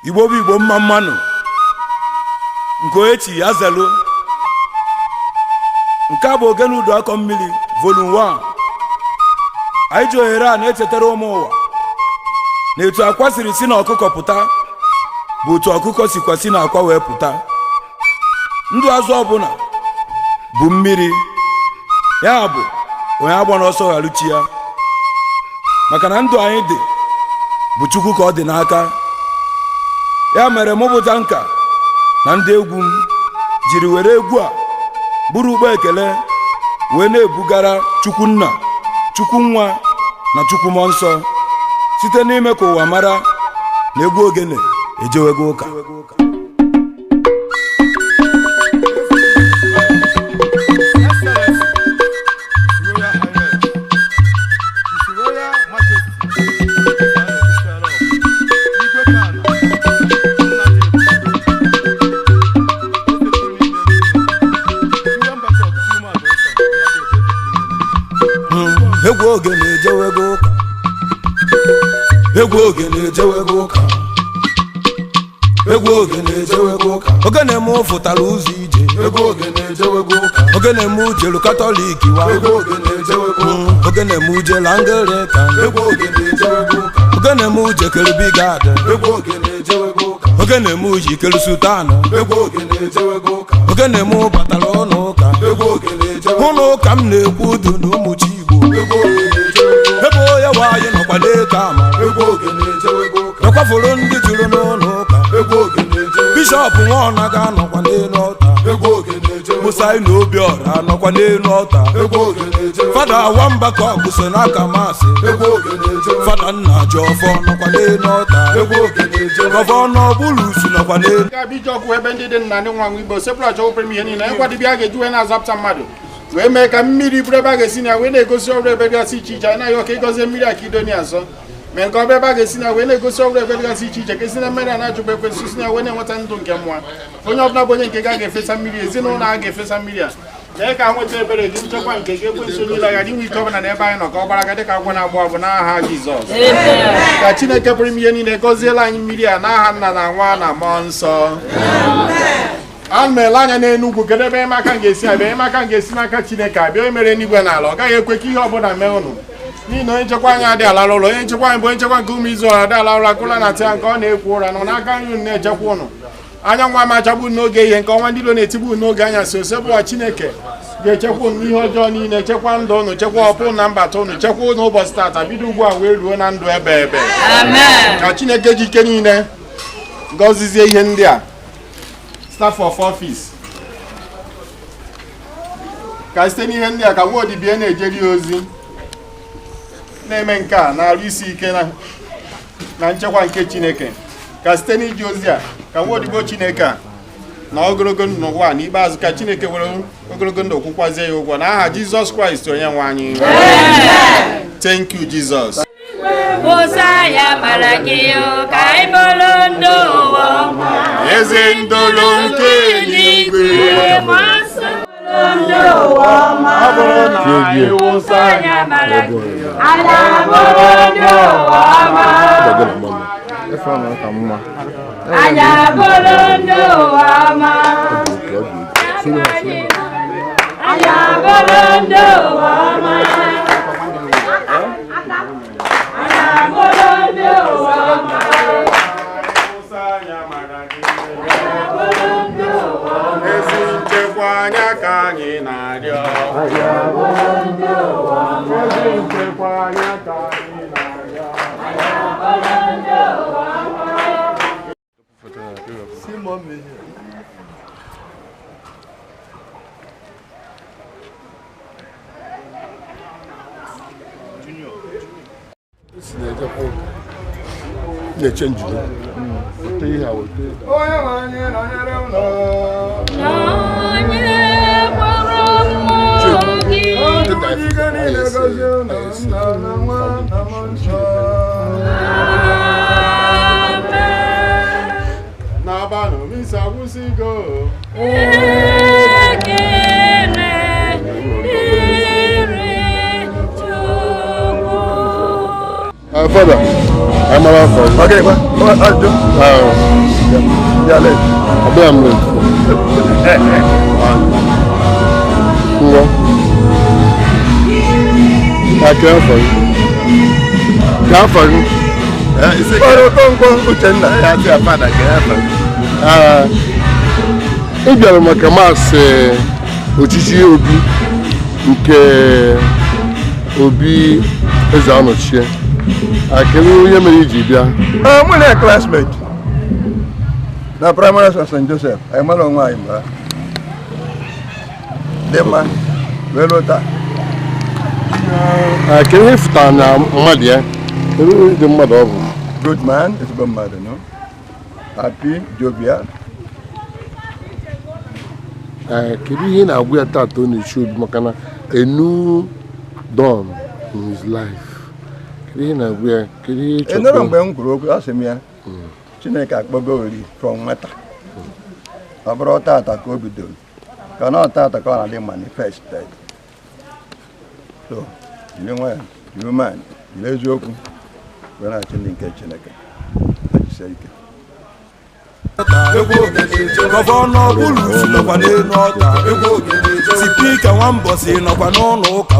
Igbo bụ Igbo, mma mma nụ. Nke onye chi ya zelu. Nke a bụ Ogene Udu Akọ Mmiri Volume 1. Anyị ji ohere a na-echetara ụmụ ụwa na etu akwa siri si na ọkụkọ pụta bụ otu ọkụkọ sikwa si na akwa wee pụta. Ndụ azụ ọbụla bụ mmiri ya bụ onye agba n'ọsọ gharuchi ya, maka na ndụ anyị dị bụ Chukwu ka ọ dị n'aka. Ya mere mụ bụ Tanka na ndị egwu m jiri were egwu a bụrụ ụgbọ ekele wee na-ebugara Chukwu Nna, Chukwu Nwa na Chukwu Mmụọ Nsọ, site n'ime ka ụwa mara na egwu ogene ejewego ụka. Egwu ogene ejewego ụka. Egwu ogene ejewego ụka. Egwu ogene ejewego ụka. Ogene m fụtara ụzọ ije. Egwu ogene ejewego ụka. Ogene m jelu Katọlik wa. Egwu ogene ejewego ụka. Ogene m jelu Anglican. Egwu ogene ejewego ụka. Ogene m jekere bigad. Egwu ogene ejewego ụka. Ogene m jikere sultan. Egwu ogene ejewego ụka. Ogene m batara ụlọ ụka. Egwu ogene ejewego. Ụlọ ụka m na-ekwu udu na ụmụ chi Igbo. Egwu ogene ejewego. Ebe onye nwaanyị nọkwa n'eke amara. Egwu ogene ejewego ụka. Nakwafụrụ ndị juru n'ụlọ ụka. Egwu ogene ejewego. Bishọp Nwaọna ga-anọkwa n'elu ọta. Egwu ogene ejewego. Musa na Obiọra anọkwa n'elu ọta. Egwu ogene ejewego. Fada Nwamba ka ọ so n'aka maasị. Egwu ogene ejewego. Fada nna ji ọfọ nọkwa n'elu ọta. Egwu ogene ejewego. Gọvanọ Bulusu nọkwa n'elu. Ga-abịa iji ọkụ ebe ndị dị nna ndị nwa nwa Igbo sepụrụ achọ pụrụ ihe niile nkwadibịa a ga-eji wee na-azọpụta mmadụ, wee mee ka mmiri bụrụ ebe a ga-esi na ya wee na-egosi ọrụ ebe dịgasị iche iche. Anyị na-ayọ ka ịgọzie mmiri a ka idoni azọ mee nke ọ bụ ebe a ga-esi na ya wee na-egosi ọrụ ebe dịgasị iche iche, ka esi na mmiri a na-achụpụ ekwesị, si na ya wee na-enweta ndụ nke mmụọ. Onye ọbụla bụ onye nke ga ga-efesa mmiri, ezinụlọ a ga-efesa mmiri a, mee ka nweta ebere gị, nchekwa nke gị. Ekwensụ niile ghara inwe ike ọbụla n'ebe anyị nọ, ka ọ gbara aka dịka agwọ na-agbụ agbụ, n'aha Jizọs. Ka Chineke pụrụ ime ihe niile gọziela anyị mmiri a, n'aha Nna na Nwa na Mmụọ Nsọ. Ana m ele anya n'Enugwu. Kedu ebe enyemaka m ga-esi abịa? Enyemaka m ga-esi n'aka Chineke abịa, onye mere eluigwe na ala. Ọ gaghị ekwe ka ihe ọbụla mee ụnụ, n'ihi na onye nchekwa anyị adịghị alara ụlọ. Onye nchekwa anyị bụ onye nchekwa nke ụmụ Izrel, adịghị ala ụlọ akụla na tịa nke ọ na-ekwu ụra nọ n'aka nri unu na-echekwa ụnụ. Anyanwụ amachagbu n'oge ihe nke ọnwa, ndị iro na-etigbu n'oge anyasị. Osebụwa Chineke ga-echekwa unu n'ihe ọjọọ niile, chekwa ndụ unu, chekwa ọpụ na mbata unu, chekwa unu ụbọchị tata bido ugbu a wee ruo na ndụ ebe ebe. Ka Chineke ji ike niile gọzizie ihe ndị a, staff of office, ka site n'ihe ndị a ka nwa odibie na-ejeri ya ozi, na-eme nke a na-arụ isi ike na nchekwa nke Chineke. Ka site n'iji ozi a ka nwa odibo Chineke a na ogologo ndụ n'ụwa n'ikpeazụ, ka Chineke were ogologo ndụ kwụkwazie ya ụgwọ, n'aha Jizọs Kraịst onye nwe anyị. Thank you, Jesus. Wụsa ya mara gị o, ka anyị bụrụ ndị ụwa ọma. Eze ndolo nke eluigwe. Mmụọ Nsọ bụrụ ndị ụwa ọma. Ọ bụrụ na anyị wụsa ya mara gị, anyị abụrụ ndị ụwa ọma. Anyị abụrụ ndị ụwa ọma. Anyị abụrụ ndị ụwa ọma. Anyị abụrụ ndị ụwa ọma. Wụsa ya mara gị, ezi nchekwa anya ka anyị na-arịọ, ezi nchekwa anya ka anyị na-arịọ. See mommy here. Si na-ejekwa ụka na-eche njide weta ihe a weta. Onye nwe anyị nọnyere unu. Nọnyekwara mmụọ gị. Ike niile gọzie unu, Nna na Nwa na Mmụọ Nsọ. Amen. N'abanụ misa agwụsịgo. Ekele dịrị Chukwu. Father, amara afọ gị. Okay, well, ajụjụ. Ya late. Abịa m late. Ngwa. Aka afọ gị. Ka afọ gị. Father Okonkwo Uchenna. Ee, ị bịara maka maasị ochichi obi nke Obi Eze Anọchie. Kedu ihe mere iji bịa? Mụ na ya classmate na primary school St. Joseph. Anyị mara onwe anyị mgbe dị mma wee ruo taa. Kedu ihe fụtara na mmadụ ya? Kedu ụdị mmadụ ọ bụ? Good man, ezigbo mmadụ, no? Happy, jovial. Ee, kedu ihe ị na-agwa ya taata ọ na-echi obi maka na a new dawn in his life? Kedu ihe ị na-agwa ya? Kedu ihe ị Ị nụrụ chọrọ? mgbe m kwuru okwu, asị m ya Chineke akpọgo ori from nwata. Ọ bụrụ tata ka o bidoro, ka na tata ka ọ na-adị manifested. So jiri nwayọ, jiri umeala, jiri eziokwu wee na-achị ndị nke Chineke. Ajisie ike. Gọvanọ Bulusu nọkwa n'elu ọta. Sipika Nwambọsị nọkwa n'ụlọ ụka.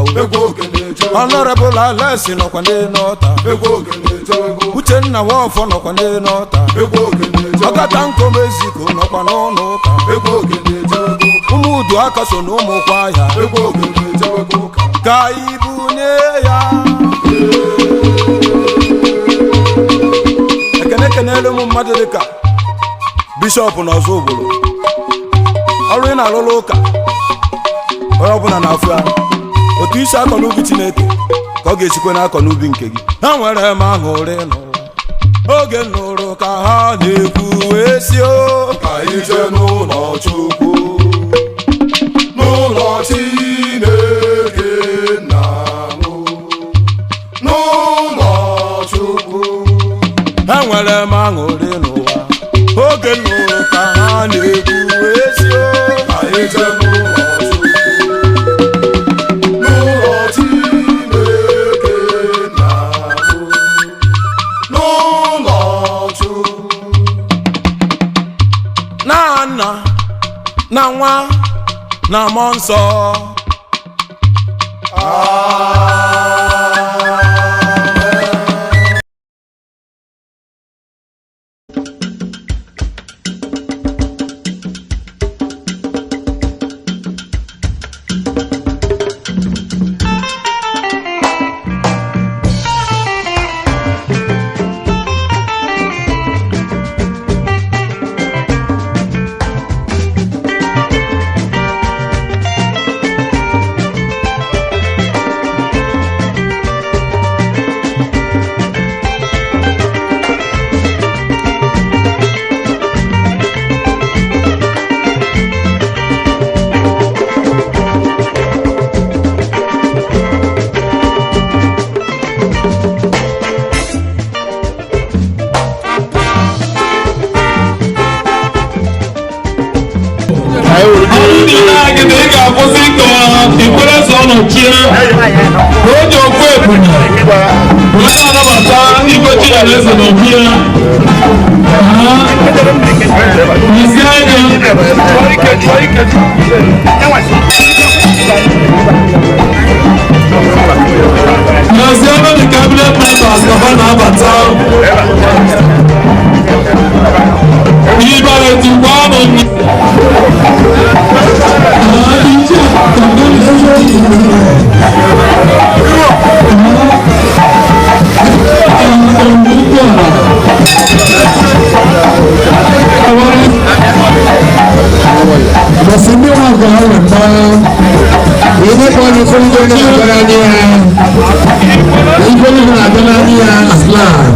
Honorable Alex nọkwa n'elu ọta. Uchenna Nwafọ nọkwa n'elu ọta. Ọkata Nkomeziko nọkwa n'ụlọ ụka. Ụmụ Uduaka so na ụmụ kwaya. Ka ibunye ya. Ekene kenelu ụmụ mmadụ dịka bishọp n'ọzọ obodo. Ọrụ ị na-alụlụ ụka onye ọbụla na-afụ ya otu isi akọ n'ubi Chineke ka ọ ga-esikwe n'akọ n'ubi nke gị. Ha nwere m aṅụrị n'ụwa oge m nụrụ ka ha na-ekwu wee sị o, Ka anyị jee n'ụlọ Chukwu, n'ụlọ Chineke nna m, n'ụlọ Chukwu. Enwere m aṅụrị n'ụwa oge m nụrụ ka ha na-ekwu wee sị o, Ka anyị jee n'ụlọ Chukwu, n'ụlọ Chineke nna m, n'ụlọ Chukwu. Na nna na nwa na mmụọ nsọ. Ndị na-agị na ị ga-akwụsị ịkọ ikwere sọ nọchie ka o ji okwu ebunye wee na-anabata Igwe Chinyere na obi ya. Isi anya. N'ezie, ebe the cabinet members ka ha na-abata. Ibare tukwa amụ. Ife onye na-abịa n'anya ya aslan.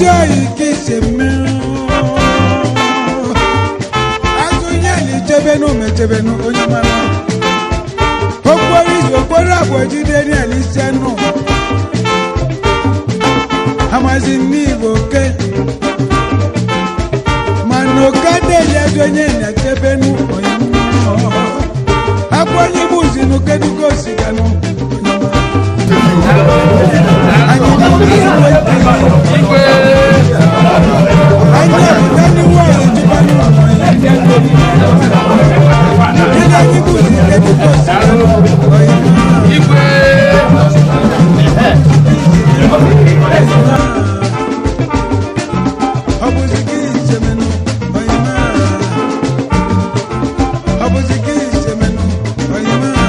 Ezi oyi ka isi eme. Azụ nye na ichebenu mechebenu onye mara. Okporo izu okporo abụọ jide Daniel isi anụ. Amazi n'Igbo oke. Mana oke adịghị azụ onye na-echebenu onye mara. Akwa onye buzinu kedugo osiganu onye mara. Anyị bụ igwe. Anyị apụta n'iwu ọrụ chịkwanụ Ndị anyị bụzi kedugo osiganu onye mara. Ọ bụzi gị ichemenụ onye mara. Ọ bụzi gị ichemenụ onye mara.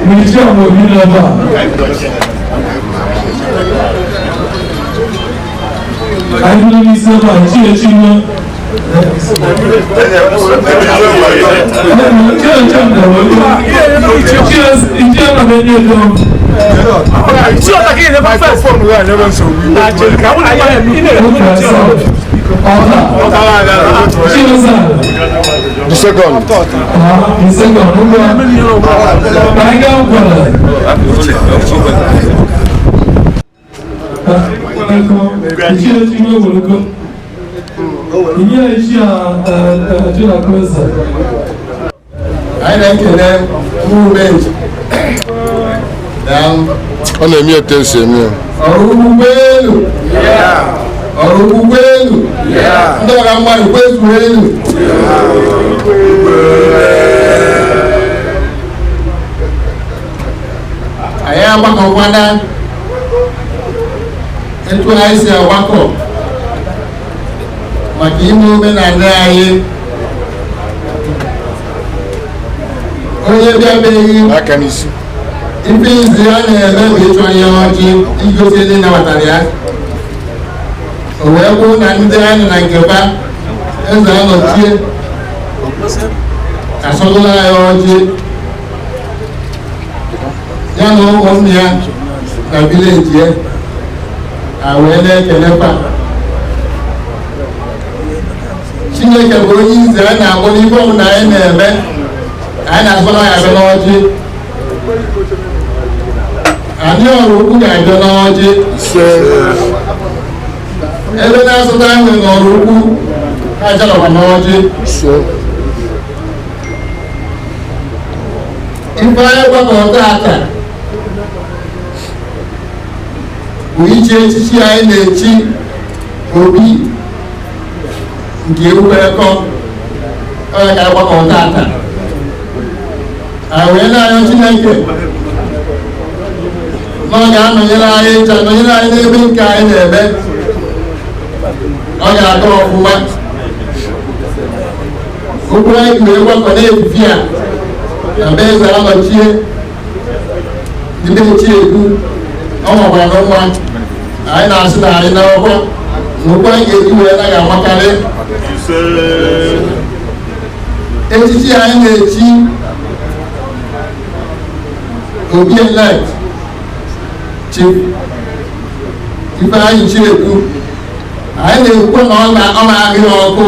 Milisi àwọn òbí lọ́ba. Anyị n'isi ebe a, chi echi nwe. Chi echi ana m enye ego. Chi eze. The second. The second. Ka anyị gaa nkwere. Ichi echi nwe welugo. Inye echi a echi na kwesa. Anyị na-ekele movement. Ọ na-eme etu esi eme ya. Ọrụ ugbo elu. Ọrụ ugbo elu. Ndị ọga mmadụ kwezuo elu. Anyị agbakọkwana etu anyị si agbakọ maka ime omenala anyị. Onye bịabeghị aka n'isi. Ife izi a na-eme bụ ịchọ ihe ọjị igosi ndị nabatara ya. O wee kwuo na ndị anyị na nkeba eze anọchie asọdụla ya ọjị ya na ụmụnne ya na vileji ya a wee na-ekelekwa Chineke bụ onye izi a na-akpọ n'ife ọbụla anyị na-eme anyị na-asọrọ ya abịa n'ọjị. Anyị ọrụ ukwu ga-abịa n'ọjị. Ebe na-asụta nwe n'ọrụ ukwu ha ajalọkwa n'ọjị. Ife anyị gbakọrọ tata bụ ichi echichi anyị na-echi obi nke ewuberekọ onye ka anyị gbakọrọ tata. Anyị wee na-arịọ Chineke na ọ ga-anọnyere anyị ncha nọnyere anyị n'ebe nke anyị na-eme ọ ga-aga ọfụma. Okwu anyị wee gbakọ na-ebibi a na be eze anọchie ndị echi egwu ọ makwara na nwa anyị na-asị na anyị n'ọkwa na okwu anyị ga-eji wee naghị amakarị echichi anyị na-echi obi elect Chief Ifeanyị Chinedu. Anyị na-ekwukwa na ọ na-ahụ ya ọkụ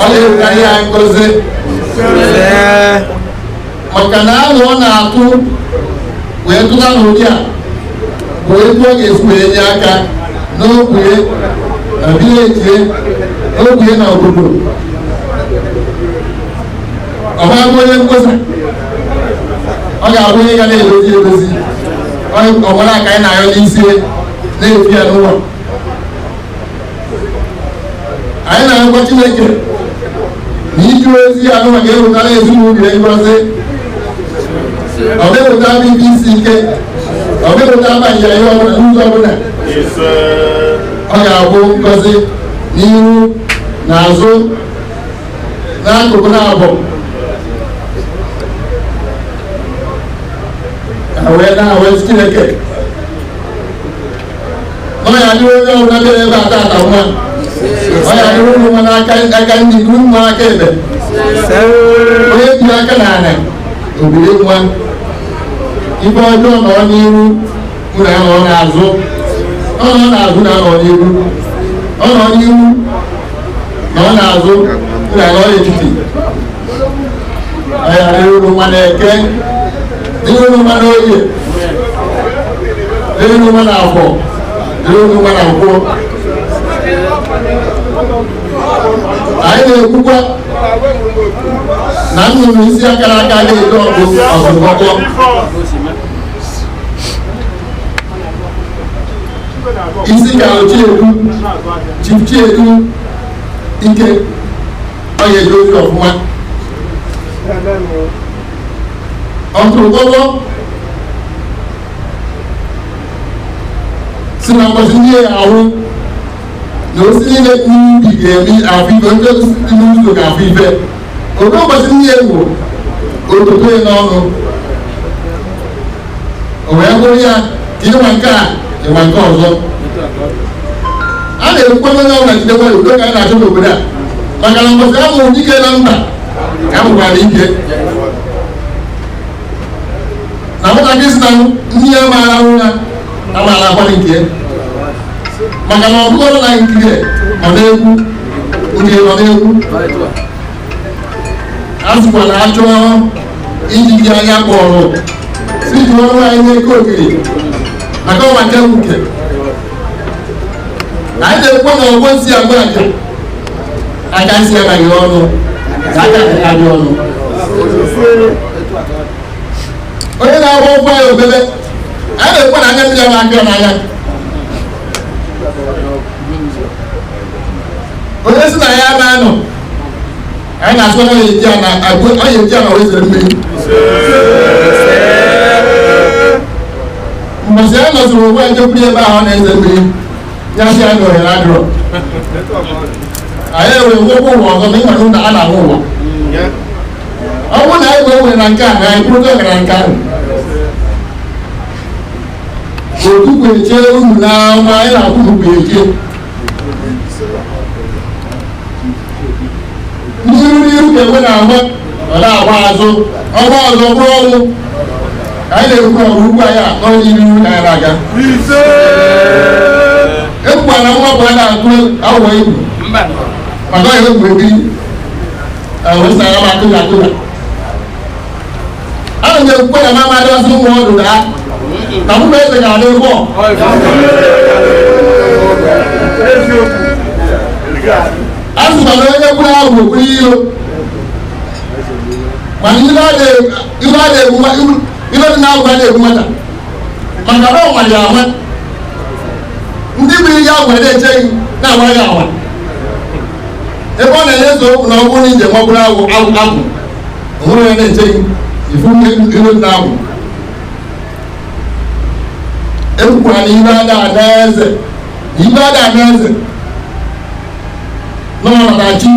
ọ na-ewukarị ya ngozi maka na alụ ọ na-atụ wee tụta n'ụdị a bụ etu ọ ga-esi wee nye aka n'ogwue na vileji n'ogwue na obodo. Ọ bụ onye mkposa ọ ga-abụ onye ga na-edozi edozi ọ nwere aka anyị na-arịọ n'isi na-efi ya n'ụlọ. Anyị na-arịọkwa Chineke na iji ozi ya n'ụwa ga-ewetara ezinụlọ ya ngozi ọ ga-ewetara ibe isi ike. Ọ bụghị ama ya ihe ọbụla n'ụzọ ọbụla. Ọ ga-abụ ngọzi n'ihu na azụ n'akụkụ na-abụ. Wee na-awụ Chineke. Ọ ya adịrị onye ọbụla bịara ebe a taata nwa. Ọ ya adịrị ụmụ nwa n'aka aka nri ụmụ nwa aka ebe. Onye bi aka n'ala obiri nwa. Ife ọjọọ nọ n'ihu unu anọ n'azụ. Ọ nọ n'azụ na anọ n'ihu. Ọ nọ n'ihu na ọ n'azụ unu anọ n'etiti. Ọ ya adịrị ụmụ nwa n'eke. Dịrị ụmụ nwa n'oye. Dịrị ụmụ nwa n'afọ. Dịrị ụmụ nwa na nkwọ. Anyị na-ekwukwa na nnụnụ isi akara aka na-edo ọgụ ọgụgọgọ. Isi ka Chiedu, Chief Chiedu Ike, ọ ga-eje ozi ọfụma. Ọtụrụkpọkpọ si na mbọchị ndị ya ahụ na osi niile n'ubi ga-eme afọ ife, ndị osisi dị n'ụzọ ga-afụ ife. Oge ụbọchị ndị ya nwụrụ, ototo ya n'ọnụ. O wee bụrụ ya ka ịma nke a ịma nke ọzọ. A na-ekwukwa onye ọbụla jidekwa udo ka anyị na-achọ n'obodo a. Maka na mbọchị a mụrụ dike na mba ka a mụkwara ike. Na nwatakịrị si na ndị ya maara ụra amaara akwado nke ya. Maka na ọ bụrụ na nkiri nọ n'egwu, nkiri nọ n'egwu. A sịkwa na achọ ijiji anya kpọrọ si ji ọrụ anyị n'eke okiri maka ọnwa nke nke. Anyị na-ekwu na ọgbọ nsi agba aja aka nsi anaghị ọnụ na aka adị ọnụ. Onye na-agba ụkwụ anyị obere, anyị na-ekwu na anya mmiri ama aka n'anya. Onye si na ya ama anọ, anyị na-asụ na ọ ga-eji ana wee zere mmiri. Mbọsị anyị nọsịrị ugbu a jekwuru ebe ahụ ọ na-eze mmiri, ya sị anyị ohere adịrọ. Anyị enwere nwekwa ụwa ọzọ na ịma na a na-ahụ ụwa. Ọ bụrụ na anyị wee na nke a na anyị bụrụ na nke ahụ. Otu kweche unu n'ama anyị na-akwụ unu kweche. N'iru n'iru ka enwe na-agba ọ na-agba azụ ọgba ọzọ bụrụ ọnwụ. Anyị na-ekwu ọrụ ugwu anyị a n'iru iru ka anyị na-aga. Ekwukwara nwa bụ a na-atụ awọ egwu maka ọhịa egwu ebiri wesara m akụja akụja. Ana m ekwukwe na mama adịghị ụmụ ọdụ daa na mụ na eze ga-adị ụgbọ. A sịkwa na onye kwuru ahụ bụ okpuru ilo. Mana ilo dị n'ahụ a na-egbu nwata. Maka na ọ nwere ama. Ndị bụ ihe ahụ na-echeghị na-agwa ya awa. Ebe ọ na-enye eze okwu na ọ bụrụ na ije magburu agwụ agwụ agwụ. O nwere onye na-echeghị ifu ilo dị n'ahụ. Ekwukwara na ibe ada ada eze. Ibe ada ada eze. N'ọnọ na chi.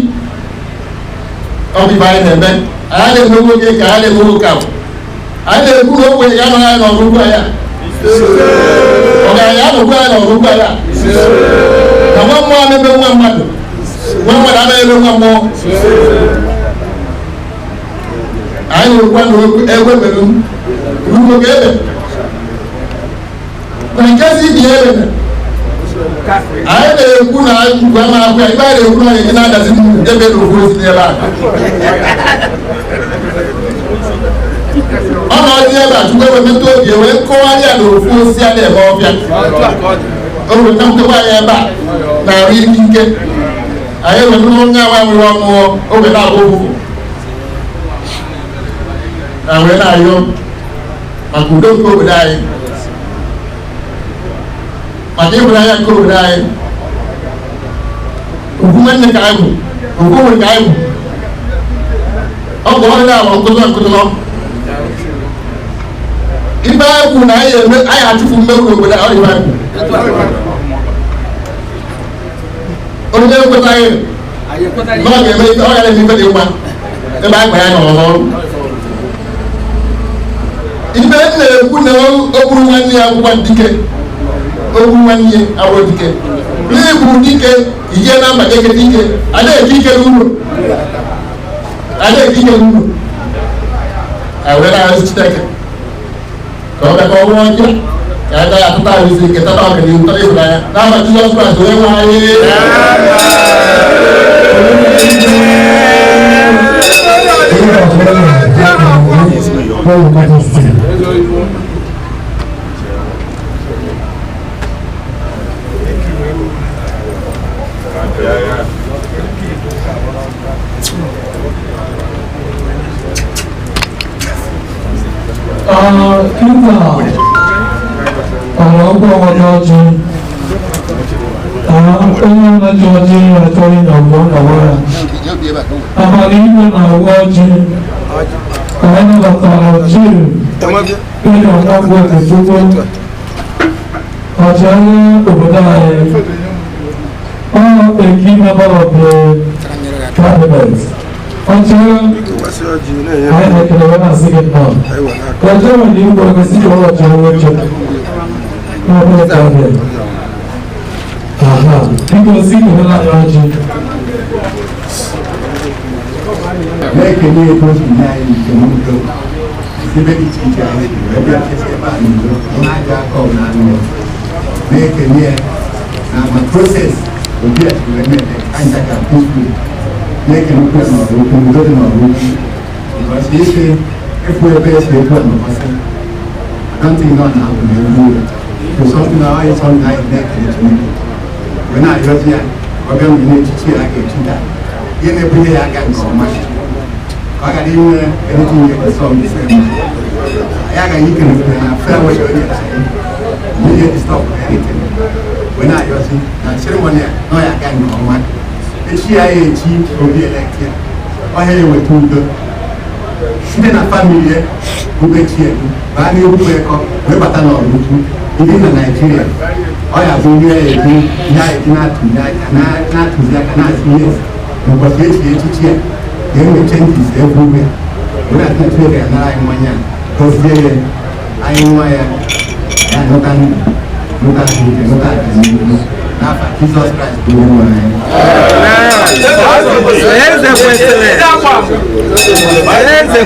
Ọ bụ ibe anyị na-eme. Anyị na-eme nwoke ka anyị na-eme nwoke ahụ. Anyị na-ekwu na ogbenye ga-anọ anyị n'ọrụ ugwu anyị a. Ọgaranya anọkwu anyị n'ọrụ ugwu anyị a. Na nwa mmụọ na-eme nwa mmadụ. Nwa mmadụ anaghị eme nwa mmụọ. Anyị na-ekwu na egwe mere ugbo ga-ebe. Na nke si dị ebe anyị na-ekwu na ngwa ama akwụ ya ibe anyị na-ekwu na anyị na-adazi ebe na ofu osi n'ebe a. Ọ nọ dị ebe a chukwu ewe metụ obi wee kọwarịa ya na ofu osi a na-eme ọbịa. O wee nọmtekwa ya ebe a na-arụ ike ike. Anyị ewee nụrụ onye awa nwere ọnụ oge na-abụ ụfụfụ. Na wee na-ayọ maka udo nke obodo anyị. Maka ịhụnanya nke obodo anyị. Ugwu nwanne ka anyị bụ, ugwu nwere ka anyị bụ. Ọ bụ ọrụ na-agba nkụzọ nkụzọ. Ibe anyị kwuru na anyị eme, anyị achụpụ mmegbu n'obodo a, ọ dị ibe anyị kwuru. Onye ekwetaghị na ọ ga-eme ife, ọ ga na-eme ife dị mma ebe anyị kpa ya nọrọ n'ọrụ. Ibe m na-ekwu na o gburu nwanne ya akwụkwọ dike, o gburu nwanne ya awụrụ dike. N'igbu dike, ije na mba dike dike, a na-eke ike n'uru. A na-eke ike n'uru. A were na-arụzi Chineke ka ọ bịa ka ọ nwụọ ọjọọ, ka anyị gaghị atụta arụzi ike, tata ọganihu, tata ịhụnanya. N'aha Jizọs Kraịst, onye nwe anyị. Kíkà ọ̀rọ̀ ọgbọ́n ọjọ́ ọjọ́ onye na-achọ ọjị achọghị na ọgbọ nọrọ ya. Abalị igwe na-agwa ọjị ka anyị nabatara Jim ịnọ n'ọgwụ Okechukwu ọchịagha obodo anyị. Ọ a key member of the cabinet. Ọchịagha anyị na-ekele wee na-asị gị nnọọ. Ọjọọ nwere igwe gosi ka ọ ọchịagha oche n'ọbụla ka ọ dị. Aha, biko si kewela anyị ọjị. Na-ekele etu o si nye anyị njem udo ebe dị iche iche anyị si wee bịa chesi ebe a n'udo na-aja aka ọbụla anụ ya. Na-ekele ya na ma process obi a si wee mee anyị ka peaceful. Na-ekele ukwu ya n'ọrụ ukwu udo dị n'ọrụ ukwu because isi ịfụ ebe esi etu a n'ụbọchị I don't think nọ na-abụ na egwu ya. So something na ọ something anyị na-ekele Chineke wee na-arịọzi ya ka ọ bịa nwere echichi ya a ga-echi taa ihe na-ebunye ya aka nke ọma ka ọ ghara inwe anything ya disturb the ceremony. Anyị agaghị ikele na farewell onye anyị ihe disturb anything wee na-arịọzi na ceremony a na ọ ya aga nke ọma echi ya ya echi obi elect ya ọhịa ya eweta udo site na family ya ubechi edu baa n'ihu ekọ wee bata n'ọrụ ukwu ndị na Naịjirịa ọ ya bụ ihe ya ebu ihe a eji na-atụzi aka na-asị yes n'ụbọchị echi echichi ya ga-enwe changes everywhere wee na-asị na Chineke ga-anara anyị mmanya a gọzie ya anyị nwa ya ya nụta ndụ nụta ahụike nụta agamnihu n'afa Jizọs Kraịst bụ onye nwe anyị. Eze kwesịrị. Eze.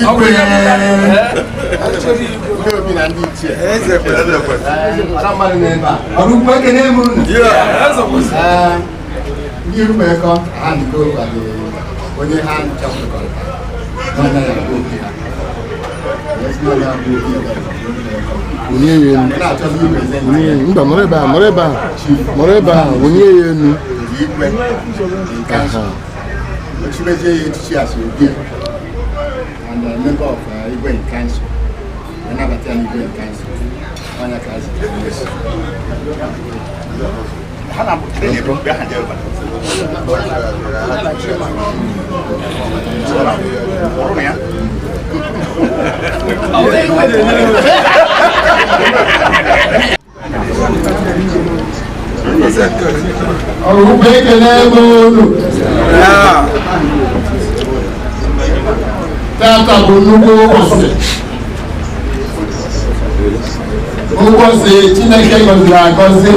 Igwe ndị obi na ndị ichie ọra mmadụ n'ebe a ọrụ ukwu ekene m unu. Ee, ndị Irukwu ha nke onye ha nchọpụtakọrịta n'ọnya ya bụ obi ha. Wee sị na ya bụ obi ya. Wụnye ya enu. Na-achọzi ipresent Wụnye ya enu. Mba, nọrọ ebe a, nọrọ ebe a. Nọrọ ebe a, wụnye ya enu. Igwe nke Aha. Ochibezie ya echichi as obi and a member of Igwe in council. Anabata ya n'Igwe in council. Ọnya ka a zitere ya. Ọrụ ukwu ekele m unu. Tata bụ nnukwu ụbọchị. Ụbọchị Chineke gọziri agọzi.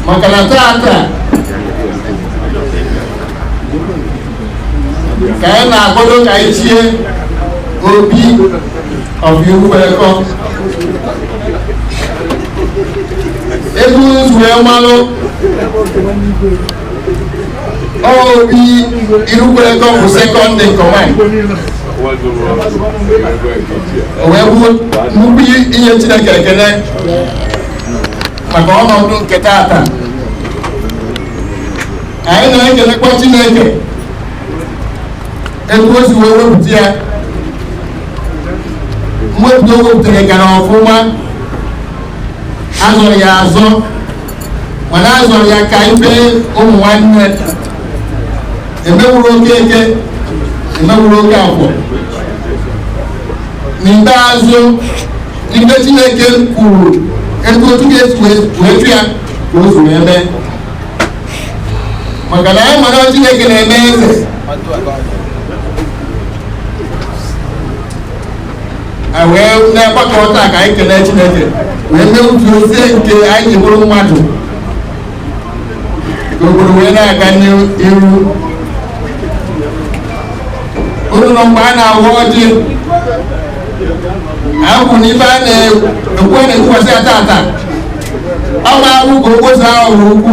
Maka na tata ka anyị na-akwado ka anyị chie obi of Irukwu. Ebe unu wee malụ obi Irukwu bụ second in command. O wee bụ nnukwu inye Chineke ekele maka ọnọdụ nke tata. Anyị na-ekelekwa Chineke etu o si wee wepụta ya. Mwepụta o wepụtara gara ọfụma, azọrọ ya azọ, mana azọrọ ya ka ife ụmụ nwanne. Emewuru oke eke, emewuru oke afọ. N'ikpeazụ, ife Chineke kwuru etu otu ga-esi wee chụ ya ka o si wee mee, maka na anyị mara Chineke na-eme eze. Anyị wee na-agbakọ taa ka anyị kelee Chineke wee mee utu ozie nke anyị ji bụrụ mmadụ, ka obodo wee na-aga n'iru. Unu nọ mgbe a na-awa ọjị, anyị kwuru na ife a na-ekwu a na-ekwukwasị ya tata, ọ ma-abụ ka okposo ahụ ukwu,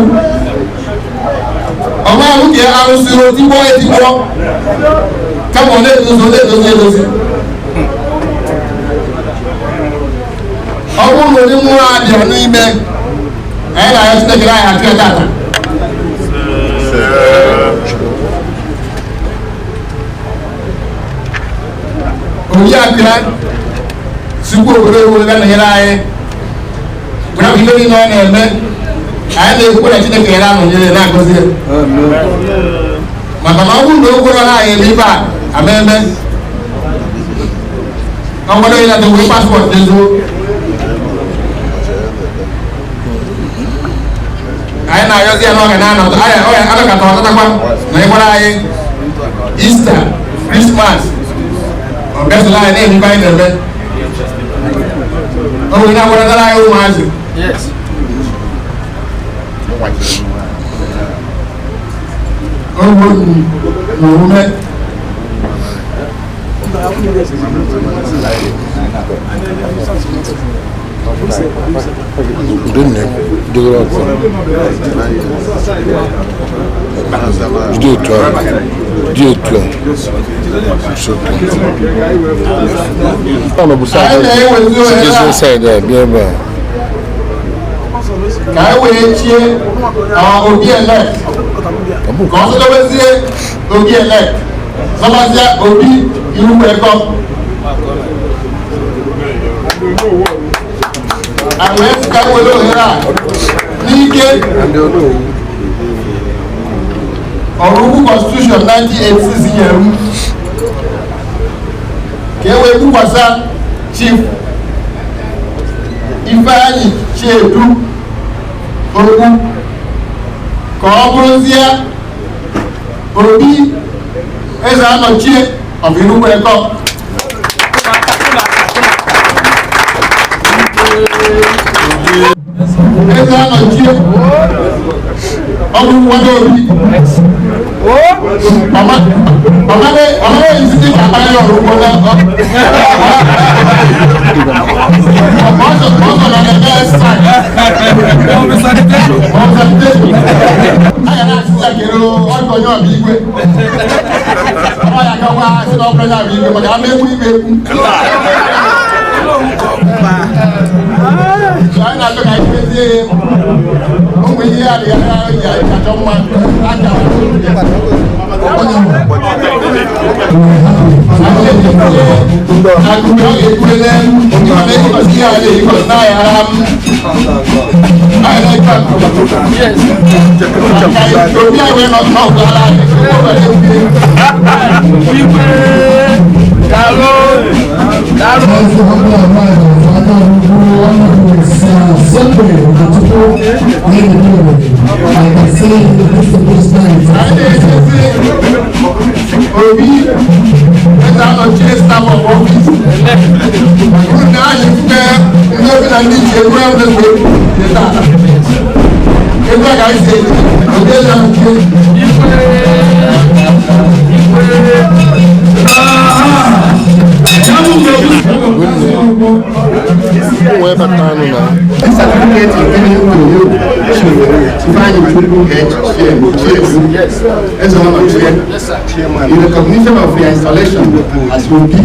ọ ma-abụ ka arụsịrị otikpọ etikpọ, kama ọ na-edozi ọ na-edozi edozi. Ọ bụrụ na ụdị mmụọ a dị n'ime anyị, na-arịọ Chineke na anyị achụ ya tata. Oriakụ ya sikwa obodo ewu ebe nọnyere anyị, gwara m ihe niile ọ na-eme. Anyị na-ekwukwe na Chineke ya na-anọnyere na-agọzi ya, maka na ọ bụrụ na o kwere anyị eme ife a ama eme, ọ gwara onye na-ata wee passport dezuo. Anyị na-arịọzi ya na ọ ga na-anọta anọkata ọtatakwa na ịgbara anyị Easter, Christmas, ọ bịasịla anyị na-eme ife anyị na-eme. O nwere na-agwaratara anyị ụmụazị ogbo na omume. Ndị dogoro ọkụ dị otu a dị otu a so ọ nọbụ Anyị na-ewezi ohere a side side a bịa ebe a ka anyị wee chie obi elect, ka ọ zọdobezie obi elect, zọbazie obi Irukwekọ. Anyị wee sị ka anyị were ohere a n'ike ọrụ ukwu constitution 1986 nyere m, ka e wee bukwasa Chief Ifeanyi Chiedu okwu, ka ọ bụrụzie obi eze anọchie of Irukwekọ. Eze anọchie ọ bụ nkwado obi ọmọdé yìí ti kà bá yọ ọ̀rọ̀ gbọ́dọ̀ ọ̀sọ̀ nà ẹ̀ ẹ̀ sàn ọ̀sọ̀ ayà náà ti sàkèrè ọ̀dọ̀ yọ̀ bí igwe ọmọ yà ká wá sí ọ̀pọ̀ yà bí igwe maka ama egwu igwe egwu. Anyị na-achọ ka anyị mezie ya ụmụ ihe adịghị anya ji achọ mma aka. Akụkọ ọ ga-ekwurele ịma na ịkọsi ya na-eyikọsi na ya ara m anyị na-ekwe obi anyị wee nọ n'ọgụ ala anyị. Anyị na-echezi obi eze anọchie staff of office uru na anyị mfe ndị obi na ndị iche egwu ahụ na-egwu egwu taa egwu a ka anyị si eji obi eze anọchie. Ụmụ ebe anụ na Certificate is given to you, Chief Ifeanyi Chukwu H. Chiedu, Ezeonochie, in recognition of your installation as Obi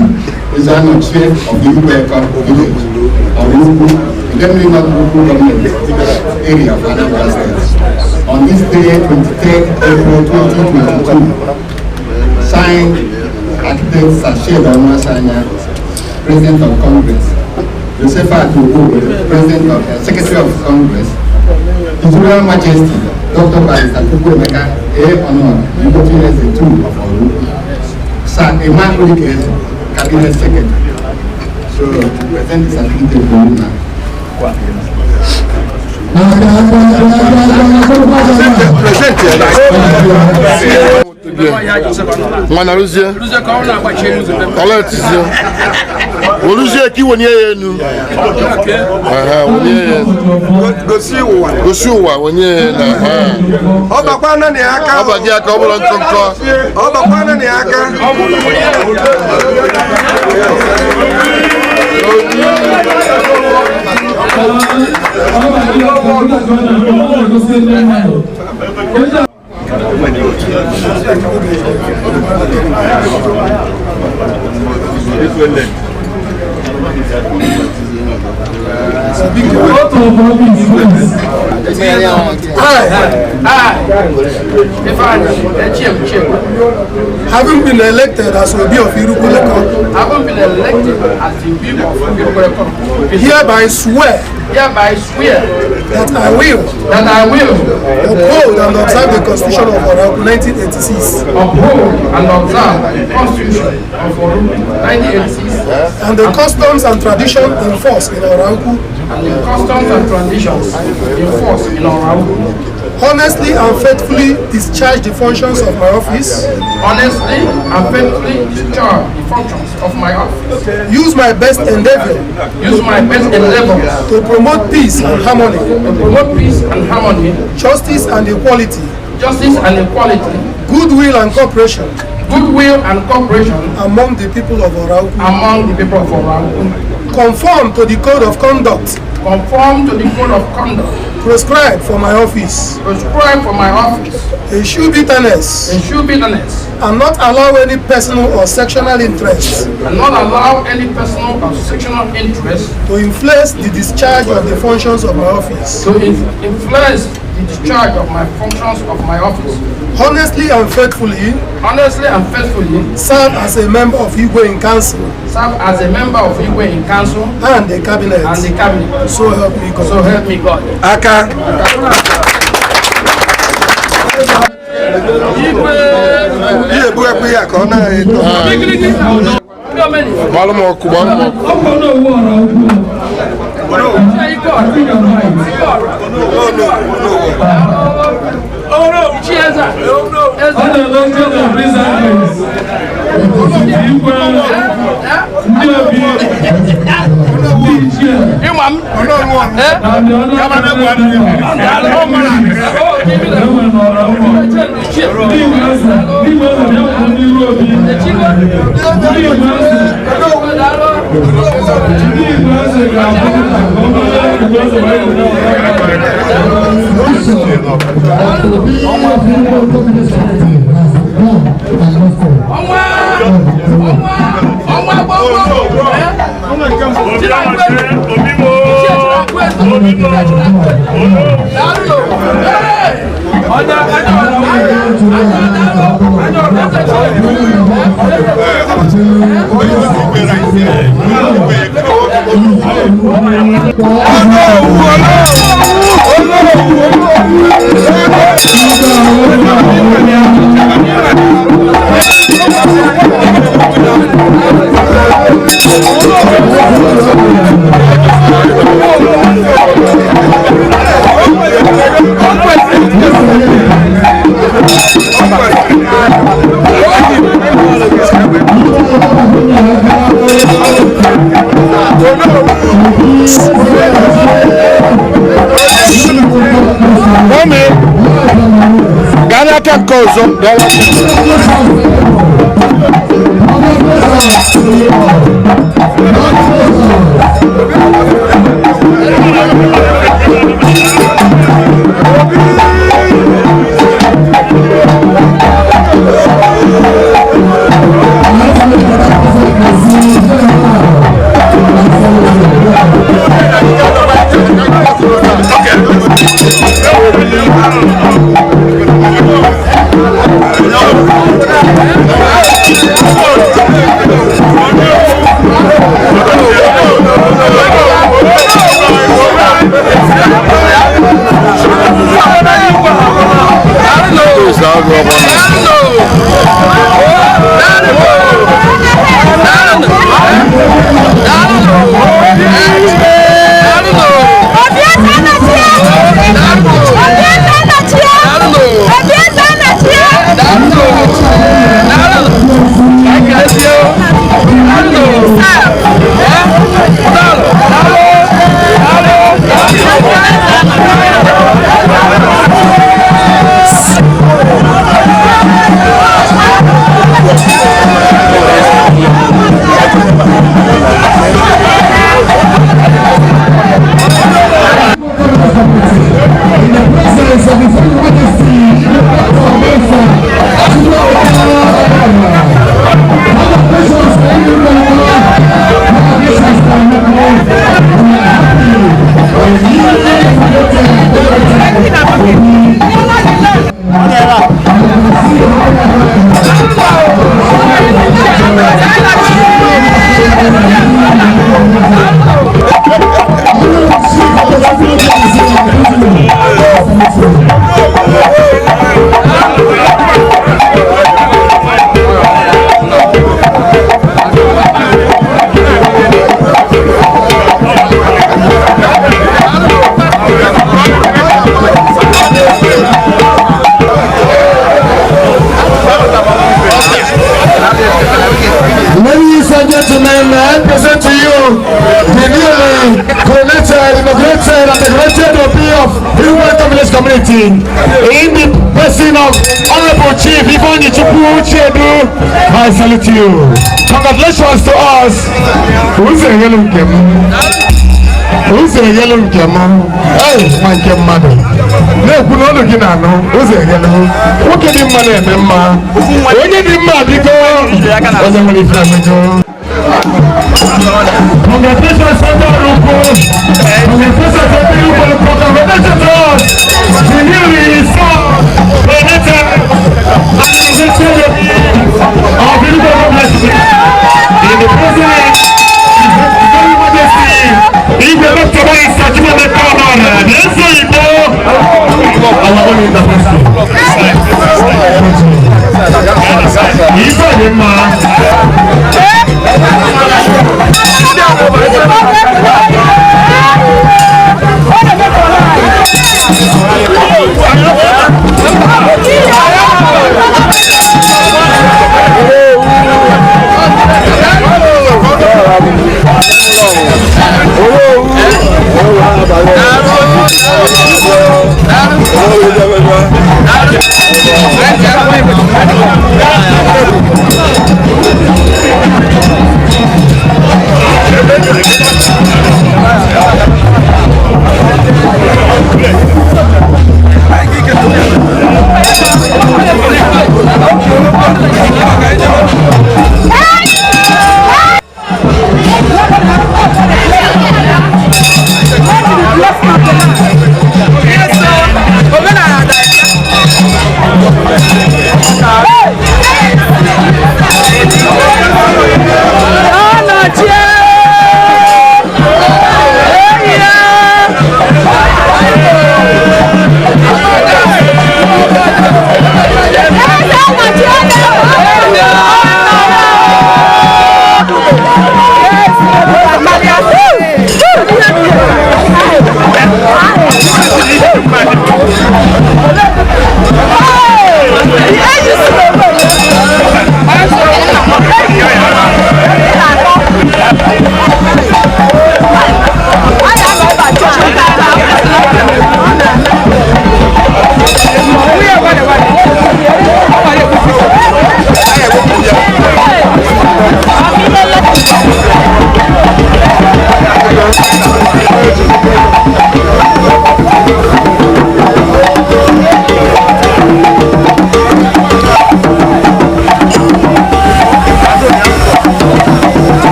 Ezeonochie of the Irukwekọ village of Ukwu, Idemili North Local Government Area of Anambra State. On this day, 23rd April 2022, signed Architect Sashid Onwasanya, President of Congress, Josephat Ogowe, President of Secretary of Congress, His Royal Majesty, Dr. Barrister Chukwuemeka A. Onono, Deputy Eze II of Oru, Sir Emma Urikeze, Cabinet Secretary. So, to present the certificate for you now. Mana rụzie kọletizie weluzie ka iwenye ya enu. Ehe, wenye ya enu. Gosi ụwa wenye ya na ehe. Ọ bakwa naanị aka. Ọ ba gị aka, ọ bụrụ nkọ nkọ. Ọ bakwa naanị aka. Having been elected as Obi of Irukuleko, Having been elected as the Obi of Irukuleko, hereby swear hereby swear that I will that I will uphold and observe the Constitution of Oraku 1986 uphold and observe the Constitution of Oru 1986 and the customs and tradition in force in Oraku, and the customs and traditions in force in Oraku, honestly and faithfully discharge the functions of my office, honestly and faithfully discharge the functions of my office, use my best endeavor use my best endeavors to promote peace and harmony, to promote peace and harmony, justice and equality, justice and equality, goodwill and cooperation goodwill and cooperation among the people of Oraku, among the people of Oraku, conform to the code of conduct conform to the code of conduct prescribed for my office, prescribed for my office, eschew bitterness eschew bitterness, and not allow any personal or sectional interest and not allow any personal or sectional interest to influence the discharge of the functions of my office, to influence the discharge of my functions of my office, honestly and faithfully honestly and faithfully serve as a member of Igwe in Council serve as a member of Igwe in Council and the Cabinet. and the Cabinet. So help me God. So help me God. Aka. Ihe ebughekwa ya ka ọ na-eto. Gbalụ m ọkụ, gbalụ m ọkụ. Mọmi, gaa n'aka nke ọzọ, gaa n'aka. Integrated Obi of Iweka Village Community in the person of Honorable Chief Ifeanyi Chukwu Chiedu. I salute you. Congratulations to us. Ụzọ enyelu nke m. Ụzọ enyelu nke m. Ee, nwa nke mmadụ. Na-ekwu n'ọnụ gị na-anụ ụzọ enyelu. Nwoke dị mma na-eme mma. Onye dị mma biko. Onye nwere ife emego. Congratulations, Santa Rupo. Congratulations, Santa Rupo. Congratulations to us. The newly son, Benetta, and the of Irubo Blessing. In the president, His Very Majesty, Igwe Dr. Barrister Chukwuemeka Ọnọra, the Eze Igbo, our own in the Ife dị mma.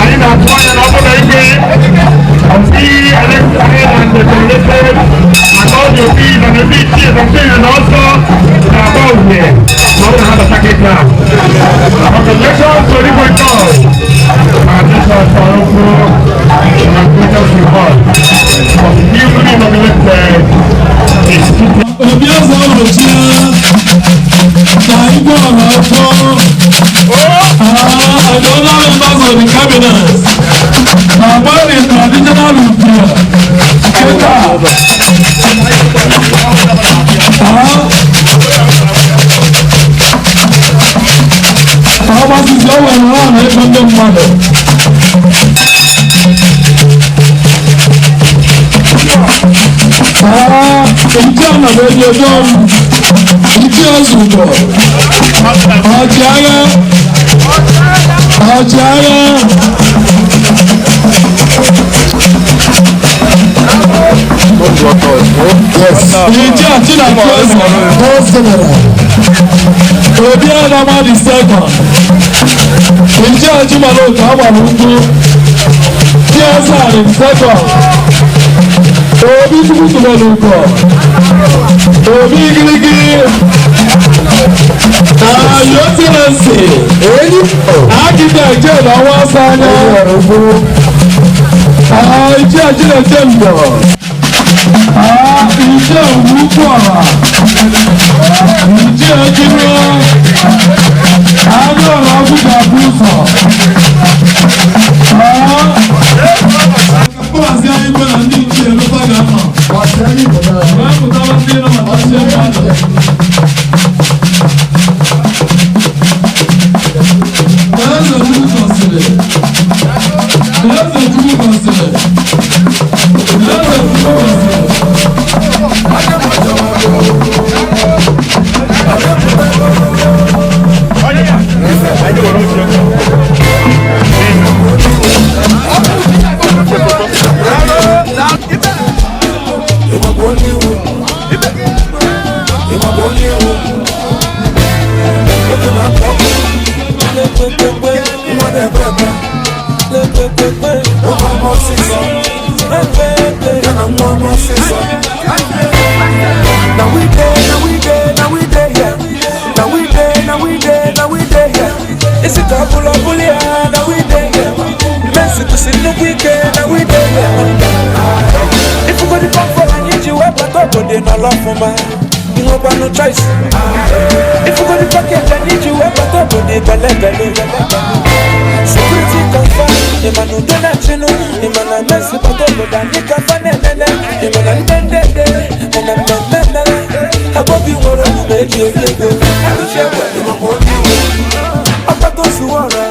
Anyị na-atụ anya na ọ bụrụ na igwe ndị and the congratulated and all the Obis and the Obi chiefs and things and also na-agba uhie ma ọ bụrụ na ha bata kịta. Congratulations to Igwe Call. Congratulations to Arụkwu. Congratulations to all for the newly nominated institute. Obi eze ọrọchie na igwe ọha ọkọ and other members of the cabinet na-agba the traditional udia kịta. Ọgbasisi o nwere ha na ịkpọ ndị mmadụ. Ìjọ ọ̀nà eji ọjọ́ ìjọ ọzụgbọ ọchịagha ọchịagha. Yes. Ìjọ Chineke eze First general. Obi Adama the second. Ìjọ Chimaloke agbara ukwu TSR the second. Obi Chukwutumeluko Obi Igirigi na Your Excellency Enyi. Architect Jane Ọnwa Sanya. Ichie Chineke mbọ. Ichie Ugwu Ọra. Ichie Ejiro. Agụ ọra ọkụ ga-abụ ụzọ. Mkpụrụasị anyị kwe na ndị ichie lụta ga-anọ. Wee pụtara ndị nọ maka ndị mmadụ. Eze Chukwu gọziri. Eze Chukwu gọziri. Eze Chukwu gọziri. Now we dey, now we dey, now we dey here. Now we dey, now we dey, now we dey here. It's a couple of bullion. Now we dey here. Messi to see no weekend. Now we dey here. If you go to pump for I need you, I put up with no love for my. You no got no choice. If you go to pocket, I need you, I put up with the belly belly. Security confirm. The man who don't know, the man I mess with, but the nigga fan and the man I'm dead. Abobi nwere omume eji eri ego. Ọkpata ozu ọra.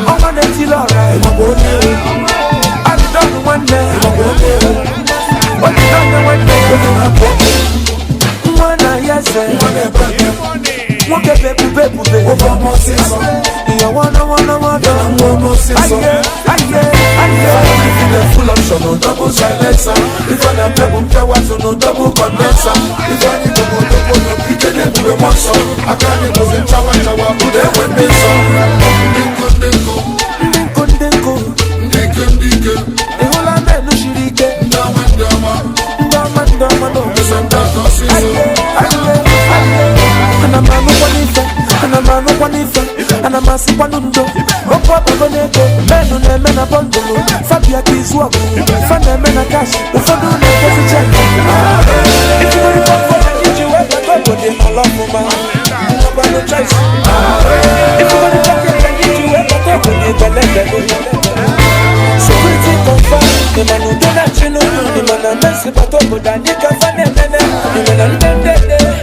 Ọnwa na-etili ọra. Adịdọnụ nwanne. Odidọnụ nwanne. Nwa na ya eze. Nwoke bụ ebube ebube. Ìyàwó náwó náwó dọ̀. Ayé ayé ayé. Full option, no double silencer. If I am pebble, pebble, no double condenser. If I need to go to go to kitchen, to the monster. I can't go in chawa chawa, put them with me so. Dinko dinko, dinko dinko, dinko dinko. Ihola menu shirike. Ndama ndama, ndama ndama no. Aye aye aye. Anamanu kwanife, anamanu kwanife, anamasi kwanundo. Oko bagoneko, menu na mena bondolo. Fabia kizuaku, fana mena cash. Ufodu na kesi check. If you go to pump for I need you, I go to the love for my. No got no choice. If you go to pocket, I need you, I go to the belly belly. Security confirm. The man who don't know, the man I mess with, but the nigga fana mena, the man I'm dead.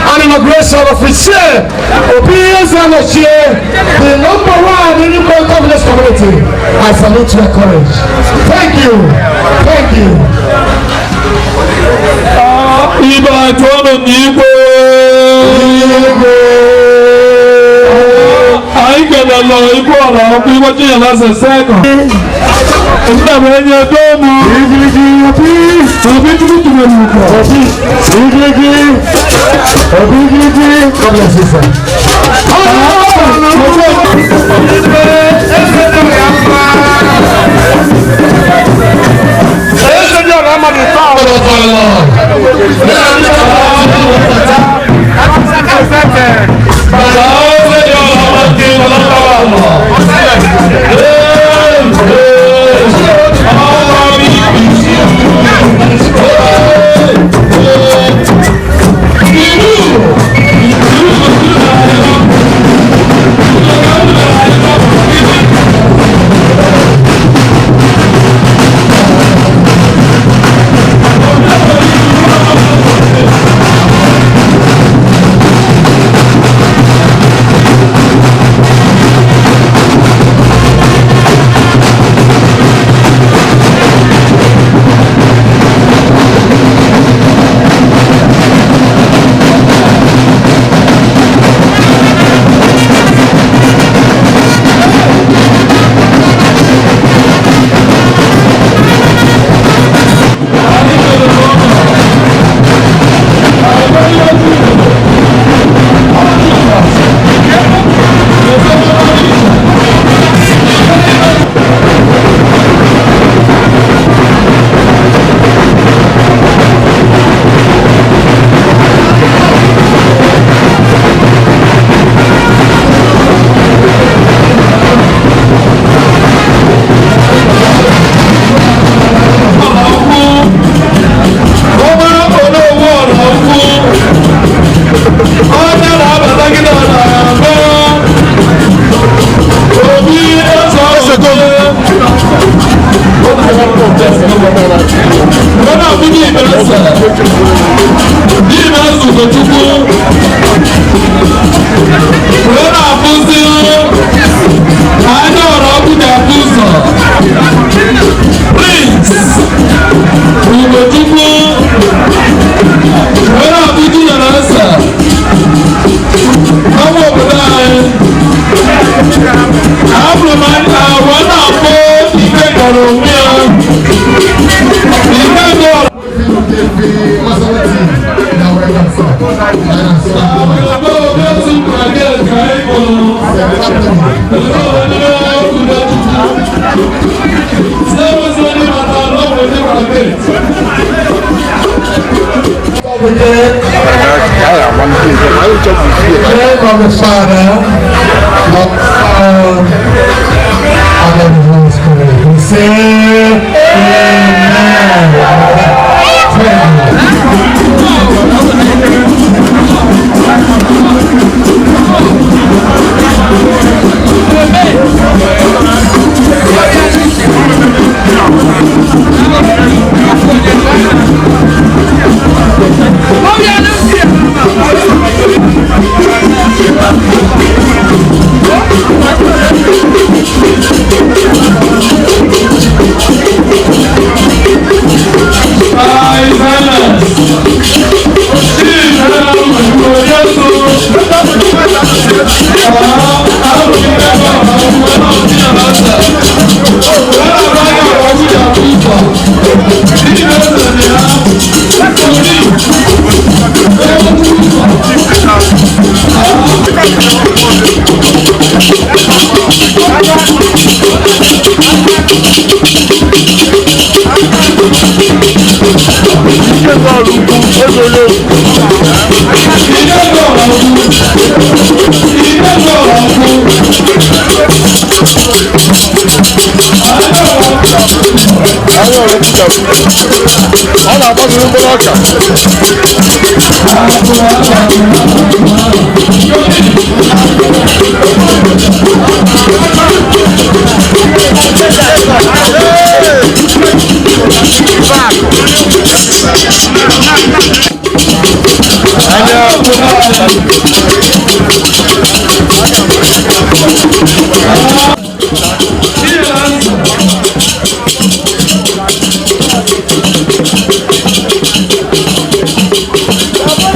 And inauguration of Ichie Obi Ezeanochie, the number one in the village community. I salute your courage. Thank you. Thank you. Ibe atụọnụ n'igwe. Anyị kelele igwe ọla ọkụ igwe Chinyere second. Nna m enye domu. Obi Chukwu tụnyere ugo. Obi Igirigi. God bless you, sir. Name of the Father, the Son, and of the Holy Spirit. We say, Amen. Ọ na-agbaziri mkpụrụ ọka.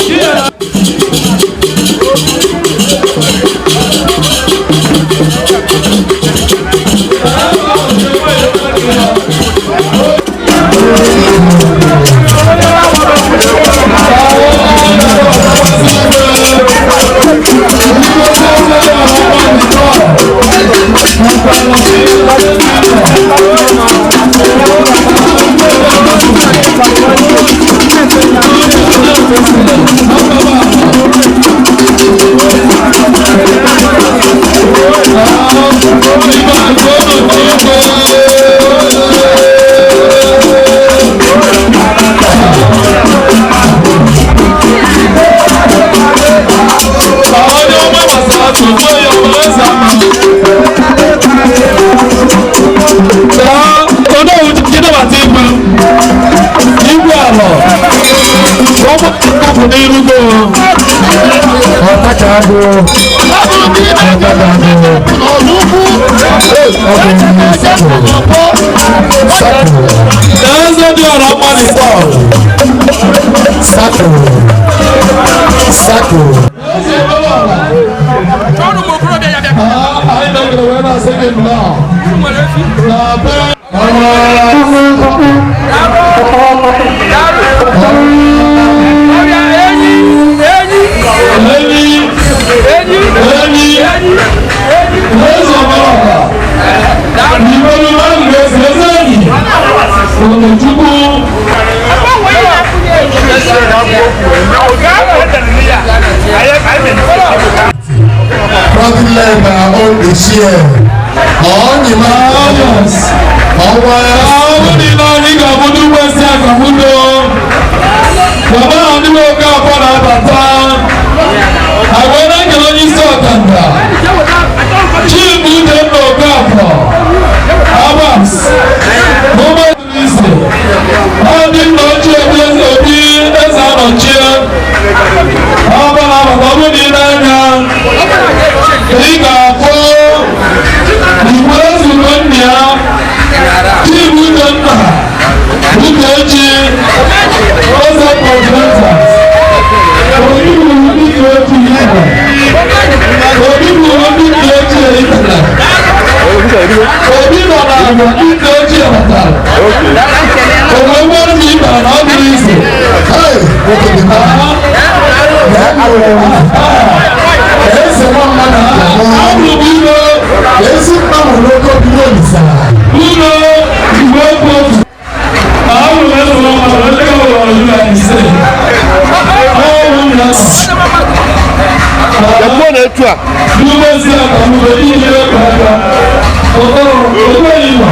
Yeah. Eze dị ọra mmadụ Sako. Sako. Proudly led by our own Bashir. Onyima. Ọwa. Àwọn niile anyị ga-abụ ndị kwesị akamudo. Baba na ndị nwoke abụọ na-abata. Agwa na-ekele onye isi ọkanga. Chief Uchenna Okafor. Abbas. Mụmụ isi. Ọ ndị nna ochie obi eze obi eze anọchie. Ọba na-abata ọ bụrụ na ile anya. Ị ga-afụ igwe ezugbo nna ya. Chief Uchenna Uchechi Eze Kọnfrensas. Obi bụrụ ndị ka ochi Igbo. Obi bụrụ ndị ka ochie Ibele. Obi nọ na ndị ka ochie batara. Obi nwere m ibere na ọ dịrị izu. Eze nwa mmadụ Abụ m iro. Ezi mgbanwe n'oge obibi Olisa. Uro igwe okwu otu. Ahụ eze nwa mmadụ ndị ka nwere ọrụ na ise. Ọrụ na Yakuo na-etu a. N'ugbo aka mgbe niile ka aka. Ọtọrọ oge Igbo.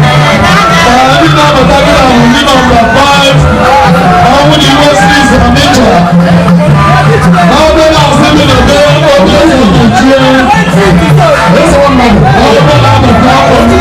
Ndị na-abata gị na ndị nọmba 5 ọnwụ na iwe sris na nature. Ọbụ na asị m na be obi eze nọchie. Eze nwa mmadụ. Ọbụ na-abata afọ ndị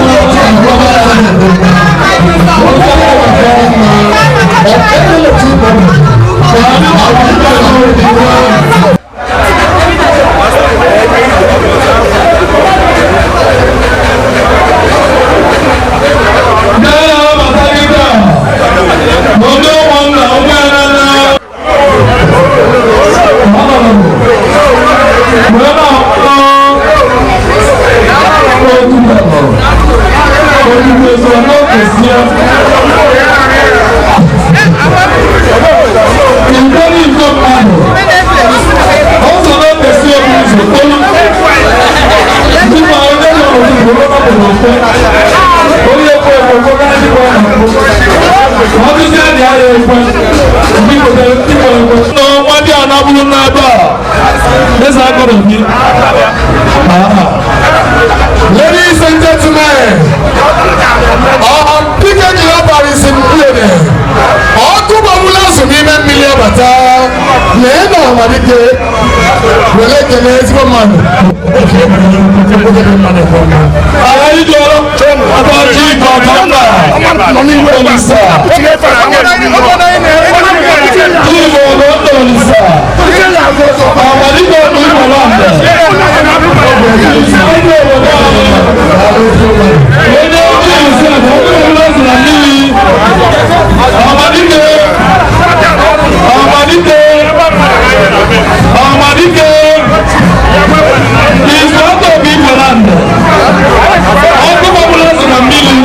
Nwa dị a na-abụrụ n'ebe a eze agọrọ gị. Ladies and gentlemen, Dike Jehova is in building. Ọkụ gbagburu azụ n'ime mmiri abata. Lee na Ọhamadike were ekele ezigbo mmadụ. Anyị jụrụ ọbaji Gọvanọ Olisa. Chief Ogondo Olisa. Ọhamadike Igboland. Ndị obodo anyị. Onye ojii ise bụ onye ọbụla si na mmiri. Ọhamadike. Ọhamadike. Ọhamadike. Is not of Igboland. Ọkụ gbọgbụla si na mmiri.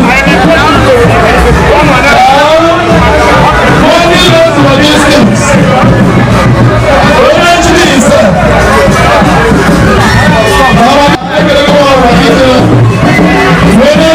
Onye iro logistics. Onye chiri ise. Onye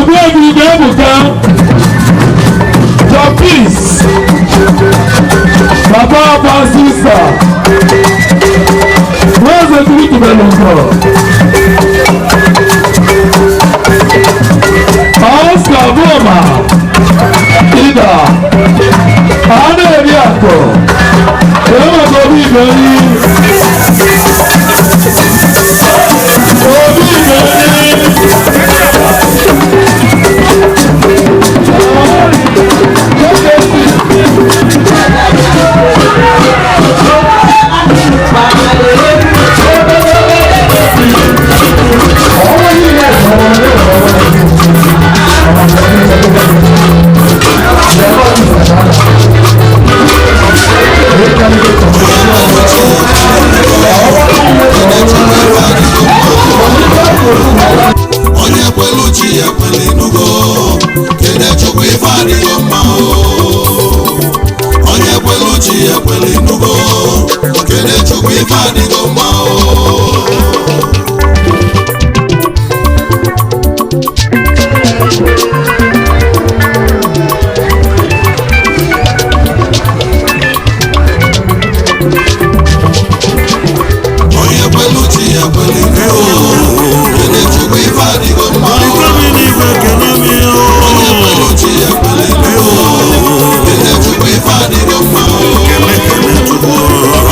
Ogbuebi Ugoebuka, John Peace, Baba Francisca, Nweze Turutubelugo, Oscar Boma, Ida, Ana-Eriakụ, Enwego Obi Iberi, Obi Iberi. Onye kwelu chi ya kwele enugo kene Chukwu ife adịghị mma o. Onye kwelu chi ya kwele enugo kene Chukwu ife adịghị mma o. Onye kwelu chi ya kwele enugo kene Chukwu ife adịghị mma o. Onye kwelu chi ya kwele enugo kene Chukwu ife adịghị mma o.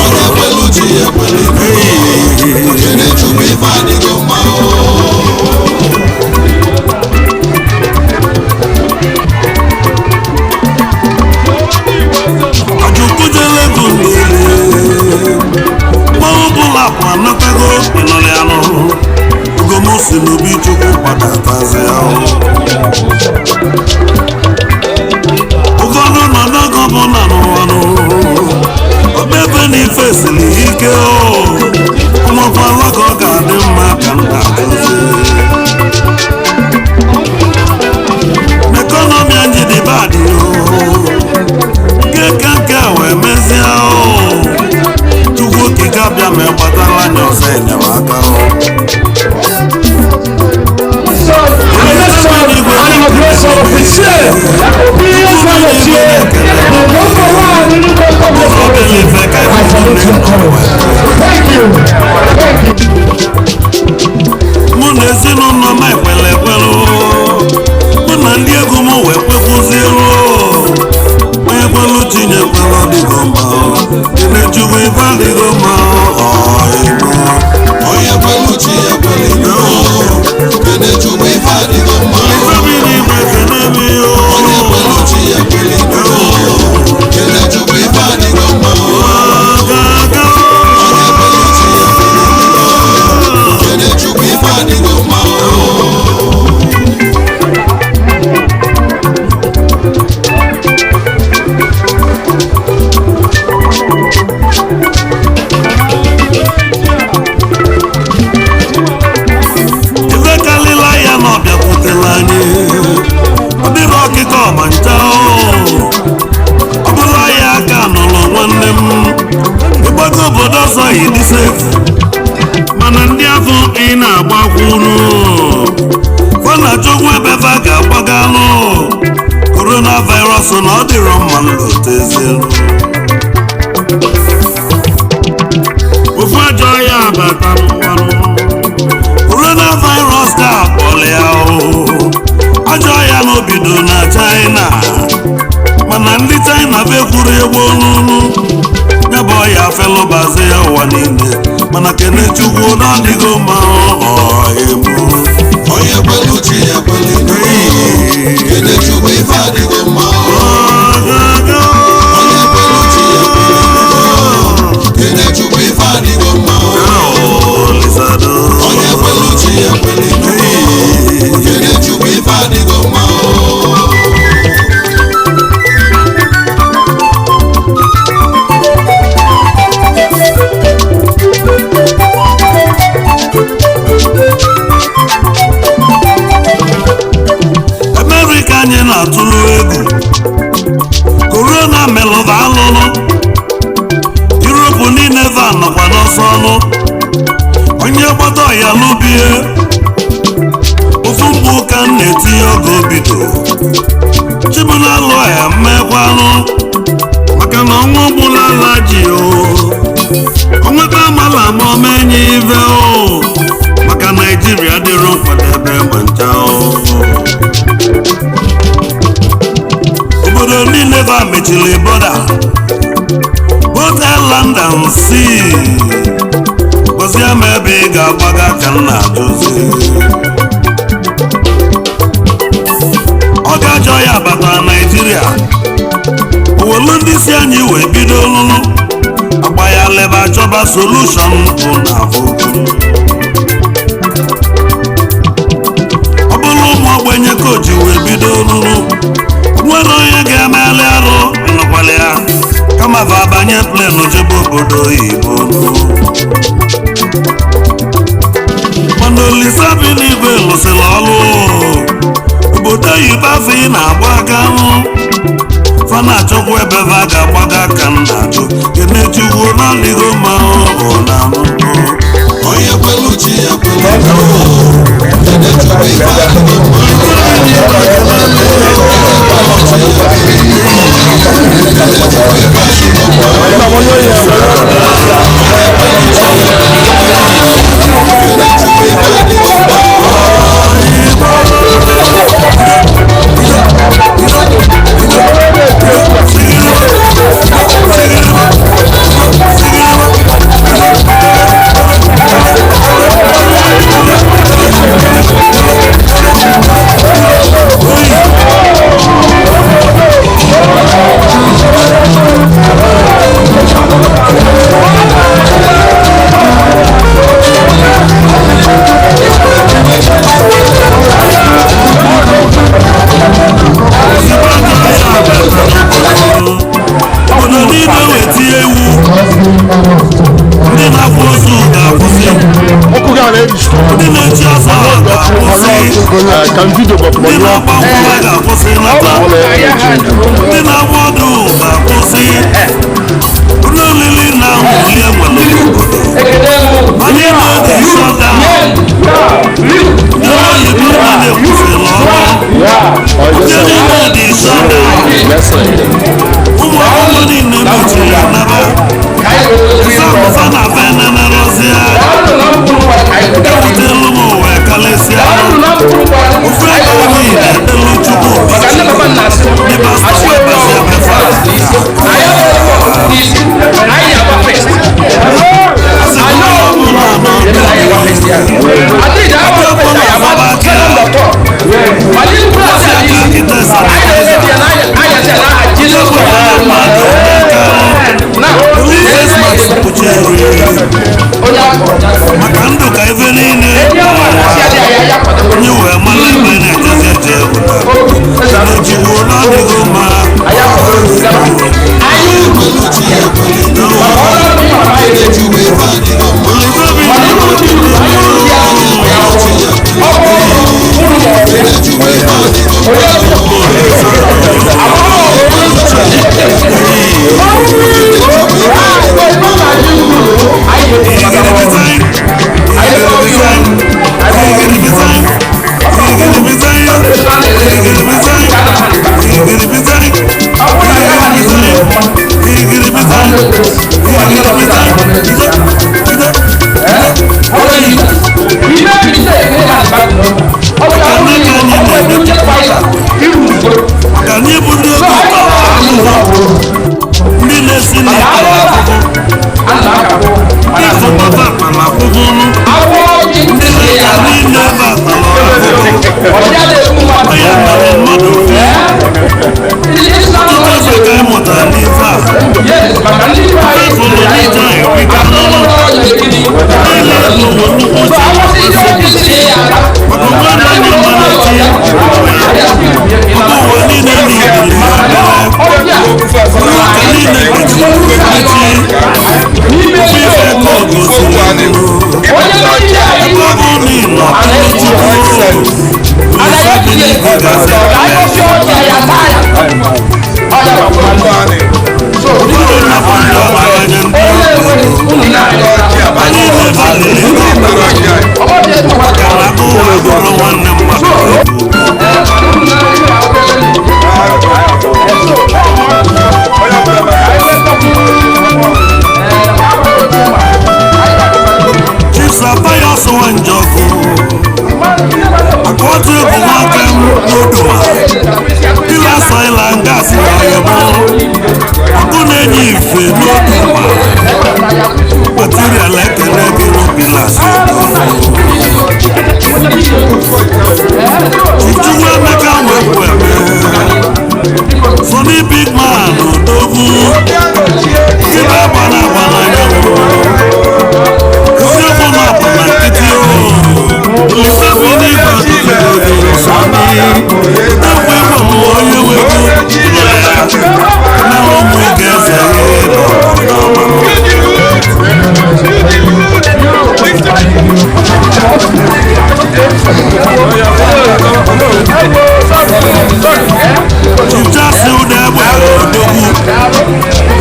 Onye kwelu chi ya kwele enugo kene Chukwu ife adịghị mma o. Ajụkwujele bụ mmanwụ bụla bụ anatago ịnọrị anụ ugomosi n'obi Chukwu gbadatazi ahụ. Ụfọdụ nọ n'oge ọbụla n'ụwa nụ okpebe na ife siri ike o ụmụkwala ka ọ ga-adị mma ka m ga-agọzi n'ekọnọmi anyị dị badị o nke ka nke a wee mezie o Chukwu okike abịa ma gbatara anyị ọzọ enyemaka o. Mụ na ezinụlọ m ekwere ekwere mụ na ndị egwu m wee kwekwuzielu onye kwelu Chinye kwere ọdịgo mma Chukwu ife adịgo mma ọ ịma. Onye kwelu chi ya kwele enugo kene Chukwu ife adịghị mma o. Onye kwelu chi ya kwele enugo kene Chukwu ife adịghị mma o. Onye kwelu chi ya kwele enugo kene Chukwu ife adịghị mma o. Ife karịla ya na ọ bịakwutela anyị ọ dịrị ọkịka ọma ncha o ọ bụla ya aka nụrụ nwanne m ịgbago obodo ọzọ yi dịsefu mana ndị afọ ị na-agbakwuru fa na-achọkwa ebe fa ga-agbagalụ korona virus na ọ dịrọ mma nlotezielu ofu ajọ ya abata n'ụwanụ coronavirus ga-akpọrọ ya o ajọ ya n'obido na China mana ndị China bekwuru egwu n'ụlụ ya bụ ọya felụbazi ya ụwa niile mana Kenechukwu na ọdịgo mma ọ egbu. Onye kwelu chi ya kwele enugo kene Chukwu ife adịghị mma o. Onye kwelu chi ya kwele enugo kene Chukwu ife adịghị mma o. Onye kwelu chi ya kwele enugo kene Chukwu ife adịghị mma o. Thank you. o bido chibụla alụ ya mmekwanụ maka na ọnwụ gbula ala ji o onweta amala ma omenye ive o maka Naijiria dịrị nkwadebe ma ncha o obodo niile ba mechiri bọda both land and sea gozie m ebe ị ga-agbaga ka m na-ajụzi ọ ga-ajọ ya bata Naijiria owelu ndị si anyị wee bido lụlụ agba ya leba chọba solushọn bụ na ọ bụrụ ụmụ ogbenye ka o ji wee bido lụlụ nwere onye ga-emeli arụ nụkwala ya kama va banye plen jebe obodo oyibo mana Olisa bi n'igwe lụsịrị ọlụ obodo oyibo afọ ị na-agba aka hụ fa na-achọkwa ebe va ga-agbaga ka m na-achụ kenechukwu n'adịghị mma ọ na mbụ onye kwelu chi ya kwelu Obodo niile weti ewu ndị na-akwa ozu ga-akwụsị ndị na-echi ọzọ ga-akwụsị ndị na-agba nkwụwa ga-akwụsị nata ndị na-agba ọdụ ga-akwụsị ụlọ oriri na nri enwere n'obodo mana n'oge shọda ndị oyibo niile kwụsịrị ọrụ ndị niile dị shọda ụmụ akwụkwọ niile mechiri naba samụsa na fenenerozia ewutelu m ụwa kalịsịa ofe ego niile delu chukwu ndị pastọ wee bazie befa maka ndụ ka ife niile onye wee mara ebe na-ejezi eje ejigbo n'adịghị mma. Ka anyị bụ ndị oge ụtọ ndị na-esi n'ịtara akwụkwọ ndị fọkọta tara akwụkwọ nụ ndị na-eta niile ebe a tara akwụkwọ onye tara mmadụ ọtụtụ ife ka anyị mụtara n'ife a efụlụ n'ije a erika n'ụlọ niile n'ụwa nnukwu uche maka onwe na ndị mmadụ eti ụwa niile n'ibili ụka niile mechiri emechi ofe ife ka ọ gosiri ebe ọ bụ na ị nọ Chukwu Olisa bi n'igwe gazi ụfọdụ na-akpọ ndị ọgaranya ndị anyị na-ebaliri ego maka na agụụ agụrụ nwanne mmadụ. N'Oduma Pillars Oil and Gas ọyọmọ ọkụ na-enye ife n'Oduma material ekele gị nụ Pillars. Chukwu Emeka wepụ eme Sonny Big Man odogwu ibe gbana agbana ya eziokwu na ọbụ na nkịtị o ife bi n'igwe adịghị Sonny egwu egwu m onye wego na ụmụ ị ga-eze Chichasị ụda egbe odogwu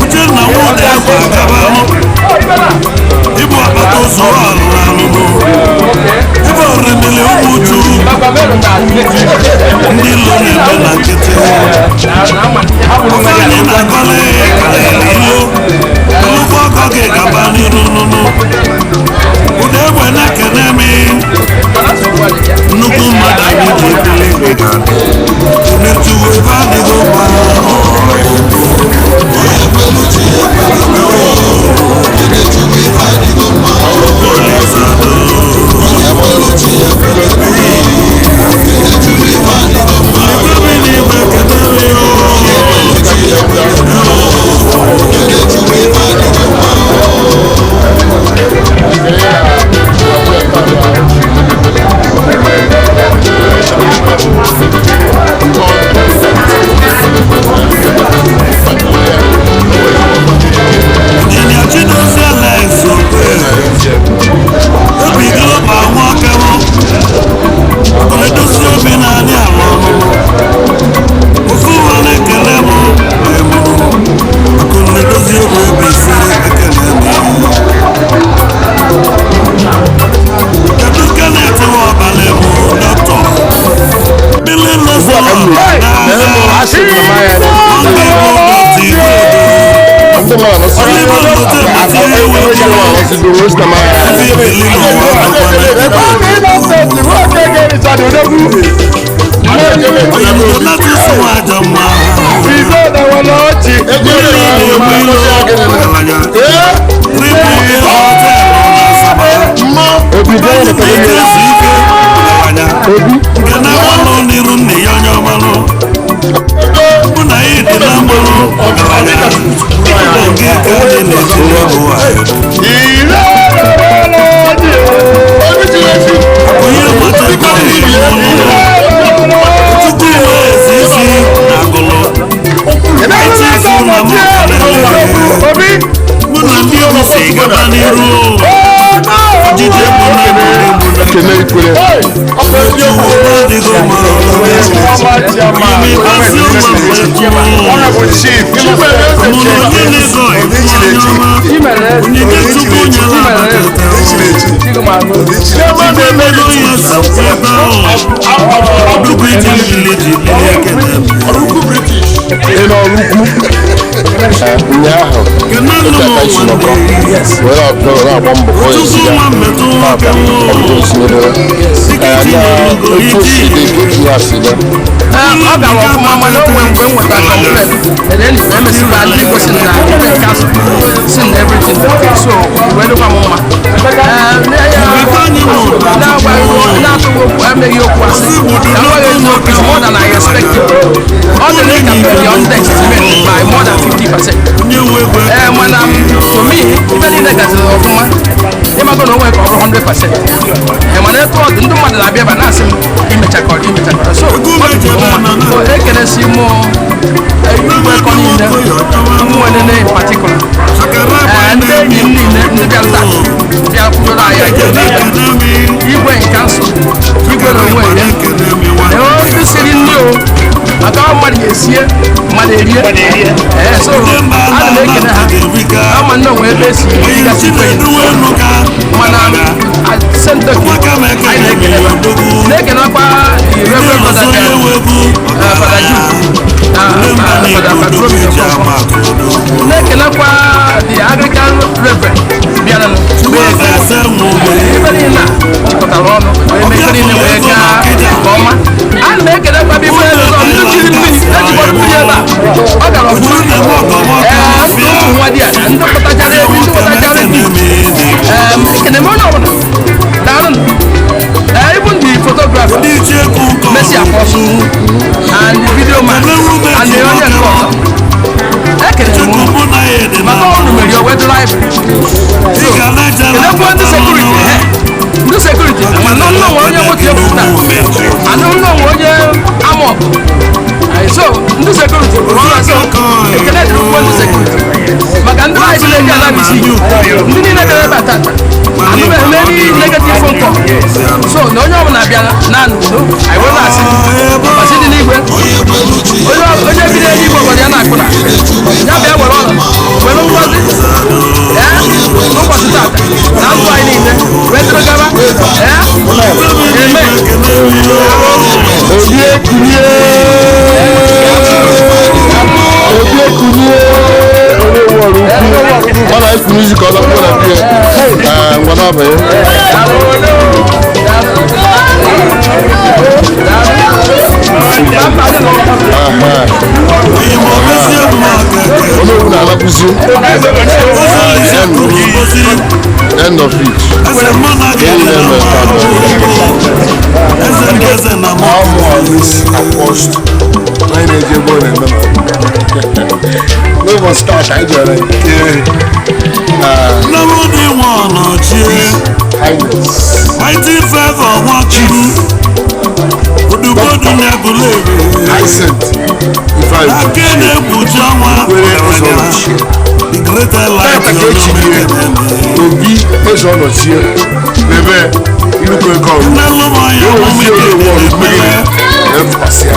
Uchenna nwụda egbe agaba ịbụ akpata ụzọ alụrụ alụrụ ebe orimili ụmụ uchu ndị ilo na-eme na nkịtị ofe anyị na-akọlị karịrị ilo nnukwu ọkọ gị gaba n'iru nụnụ ụda egbe na-ekene m nnukwu mmadụ anyị ji ebili ngịga na-etuwe ebe adịghị mma. Engineer Chidozie Alex Okwe Obi Global Nwakewo Akọledosi obi na-adị ala ọnụnụ ofu ụwa na-ekele m emụrụ akụnedozi obi obi ise ekele m. Kedu Kenneth Nwabalị bụ dọkịta Billy Lozolo Nke na-agbalụ n'iru nne ya onye ọmalụ mụ na ya dị na mmanụ ọgaranya nke ka dị n'ezinụlọ ụwa. Onye nweta tupu wee ezi isi na agụlụ eti isi na mụ mụ na ndị egwu si gaba n'iru ojije mụ na Ekene ikwere. Adịghị mma ime ịkpasị ụmụ mgbe mụrụ onye na-ego onye ọma onyinye Chukwu nyere abatata Igwe mego ya sọpụ ebe ahụ ọdụkwu iji mmiri ji biri ekene. Ị nọ n'ukwu ụnyaahụ otu aka isi nọkọ were agba mbọ ka ọ esi ya tata ọ bụrụ isi n'ebere na otu o si dị ka etinye asị ya. Ọ gara ọfụma mana o nwere mgbe m nwetara complaint and then emesịrị ndị kwesịrị na ikpe nke asụ si na everything dị okay, so wee dịkwa m mma na-atụghị okwu emeghị okwu asị enweghị eziokwu is more than I expected. Ọ dị ka beyond the estimate by more than 50%. Ee, mana to me ife niile gaziri ọfụma ịmago na o nwere ka ọ bụrụ 100%. Ee, mana etu ọ dị ndị mmadụ na-abịa ebe a na-asị m imechakọrọ imechakọrọ so ọ dị mma. So ekelesi mụ igwe kọ niile mụ nene in particular. Ee, ndị enyi m niile ndị bịara taa bịa kwudoro anyị igwe nke nsọ igwe na onwe ya ee ndị siri nri o maka ọ mmadụ ga-esie mmadụ erie. Ee, so ana m ekene ha ama nne onwe ebe esi gasị ikwe mana sentoki anyị na-ekene ha na-ekenekwa the Reverend Father Father Jude na Father Patrobia Okonkwo na-ekenekwa the Anglican Reverend bịara ebe niile a jikọtara ọnụ wee mee ife niile wee gaa nke ọma. Ana m ekene Na-ekelekwa bụ ife ụzọ ndị jiri mmiri ejikọrọ mmiri ebe a ọ gara ọfụma. Ee, ndị ụmụ nwa di ya ndị pụtachara ebe ndị pụtachara ndị. Ee, ekene m onye ọbụla, daalụ. Ee, even the photographer Messi Apostle and the video man and the onye nke ọzọ, ekele m unu maka ọnụ mere o wee library. So kelekwa ndị security, he ndị security mana nna nwe onye nwoke pụta anụ nna nwe onye amọp. So ndị security bụrụ ọrụ. So ekele dịrị ugbo ndị security maka ndị anyị na-eji ala bisi ndị niile bịara ebe a tata anụbeghị m any negative phone call. So na onye ọbụla bịara na n'udo, anyị wee na-asị ọbasi dị n'igwe, onye onye bi n'eluigwe obodo ya na-akpụ na ya bịa were ọnọdụ were ngọzi ee n'ụbọchị tata na ndụ anyị niile wee dịrị gaba. Ee, amen. Obi ekunie, obi ekunie, onye wọrọ ukwu ọ na-ekunizi ka ọ lakpuo na bie. Ee, ngwa n'abalị. Olóòwò na-alakwuzi. End of it. Ihe na-eme Ọmụ this apostle anyị na-eji ebe ọ na-eme n'ụbọchị taata anyị jere nke Nnamdi Nwanọchie, Mighty Favour Nwakim, Odubodu Nyagulewe, Ake na-ekpuchi ọnwa, The Greater Light. Tata ka echirie obi eze ọnọchie n'ebe nnukwu ego ọrụ ewezi onye nwe ọrụ mmegide na-efukasị ya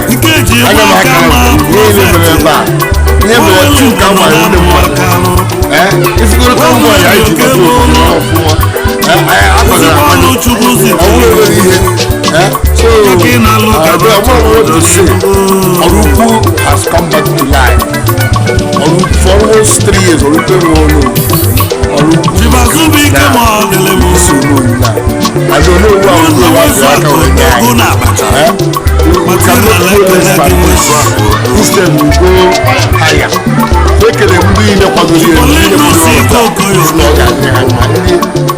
anya m aka ihe niile mere ebe a, ihe mere tu ka m gwara ndị mmadụ. Ee, isigoro convoy anyị ji gbata obodo ọfụma. Ee, anyị akwadoro akwado, ọ bụrụ obere ihe. Ee, so ọmụrụ what to say, ọrụ ukwu has come back to life. Ọrụ for almost 3 years, ọrụ ukwu enwe ọnụ ọrụ ukwu na isi onowu na and onowu ahụ ndị ụwa ji aka wee nye anyị. Ee, we cannot go less than this, instead we go higher. Ekele m ndị niile kwadoro ya, ndị niile kwadoro ọrụ taa, na ọ ga-adị ha mma. Ndị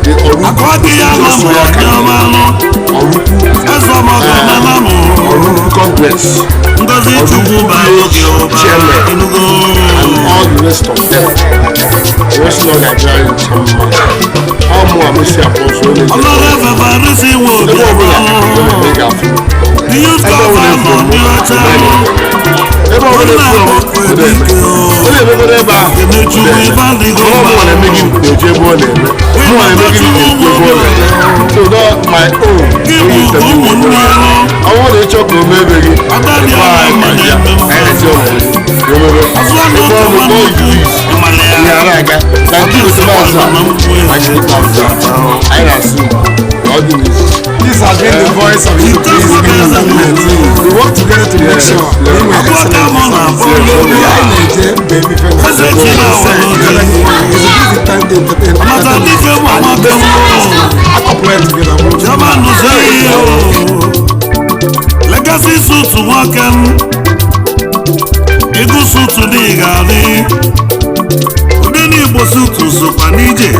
the ọrụ ukwu ndị so ya ka ọrụ ukwu, ọrụ ukwu congress, ọrụ ukwu village chairman and all the rest of them, wọ́n sì lọ́ọ́ ga-adị anyị nche mma. Ọ mụ amụsị apọsụ onye ebe ọbụla ị ga-afụ, ebe ọbụla efu ebe ọbụla efu ọ na-eme, ọ na-emegoro ebe ahụ, ọ na-eme ọ mụnwa na-eme gị na-eje ebe ọ na-eme, mụnwa na-eme gị na-ekwu ebe ọ na-eme. So not my own onye interview. Ọ bụrụ na ị chọọ ka o mee ebe gị ịgwa anyị ka ya anyị na-eti ọnọdụ gị omebe ebe ọ bụ all you is ihe a na-aga na nke ikpeazụ a anyị ikpeazụ anyị na-asị na ọ dị n'izu. This has been the voice of the movement. We work together to make sure we were excellent. I na-eje mba emife na it's a busy time to entertain. Akọpụrụ ya together. Legacy suit nwoke m, ego suit dị ga-adị, ụdị n'Igbo suit sokwa n'ije.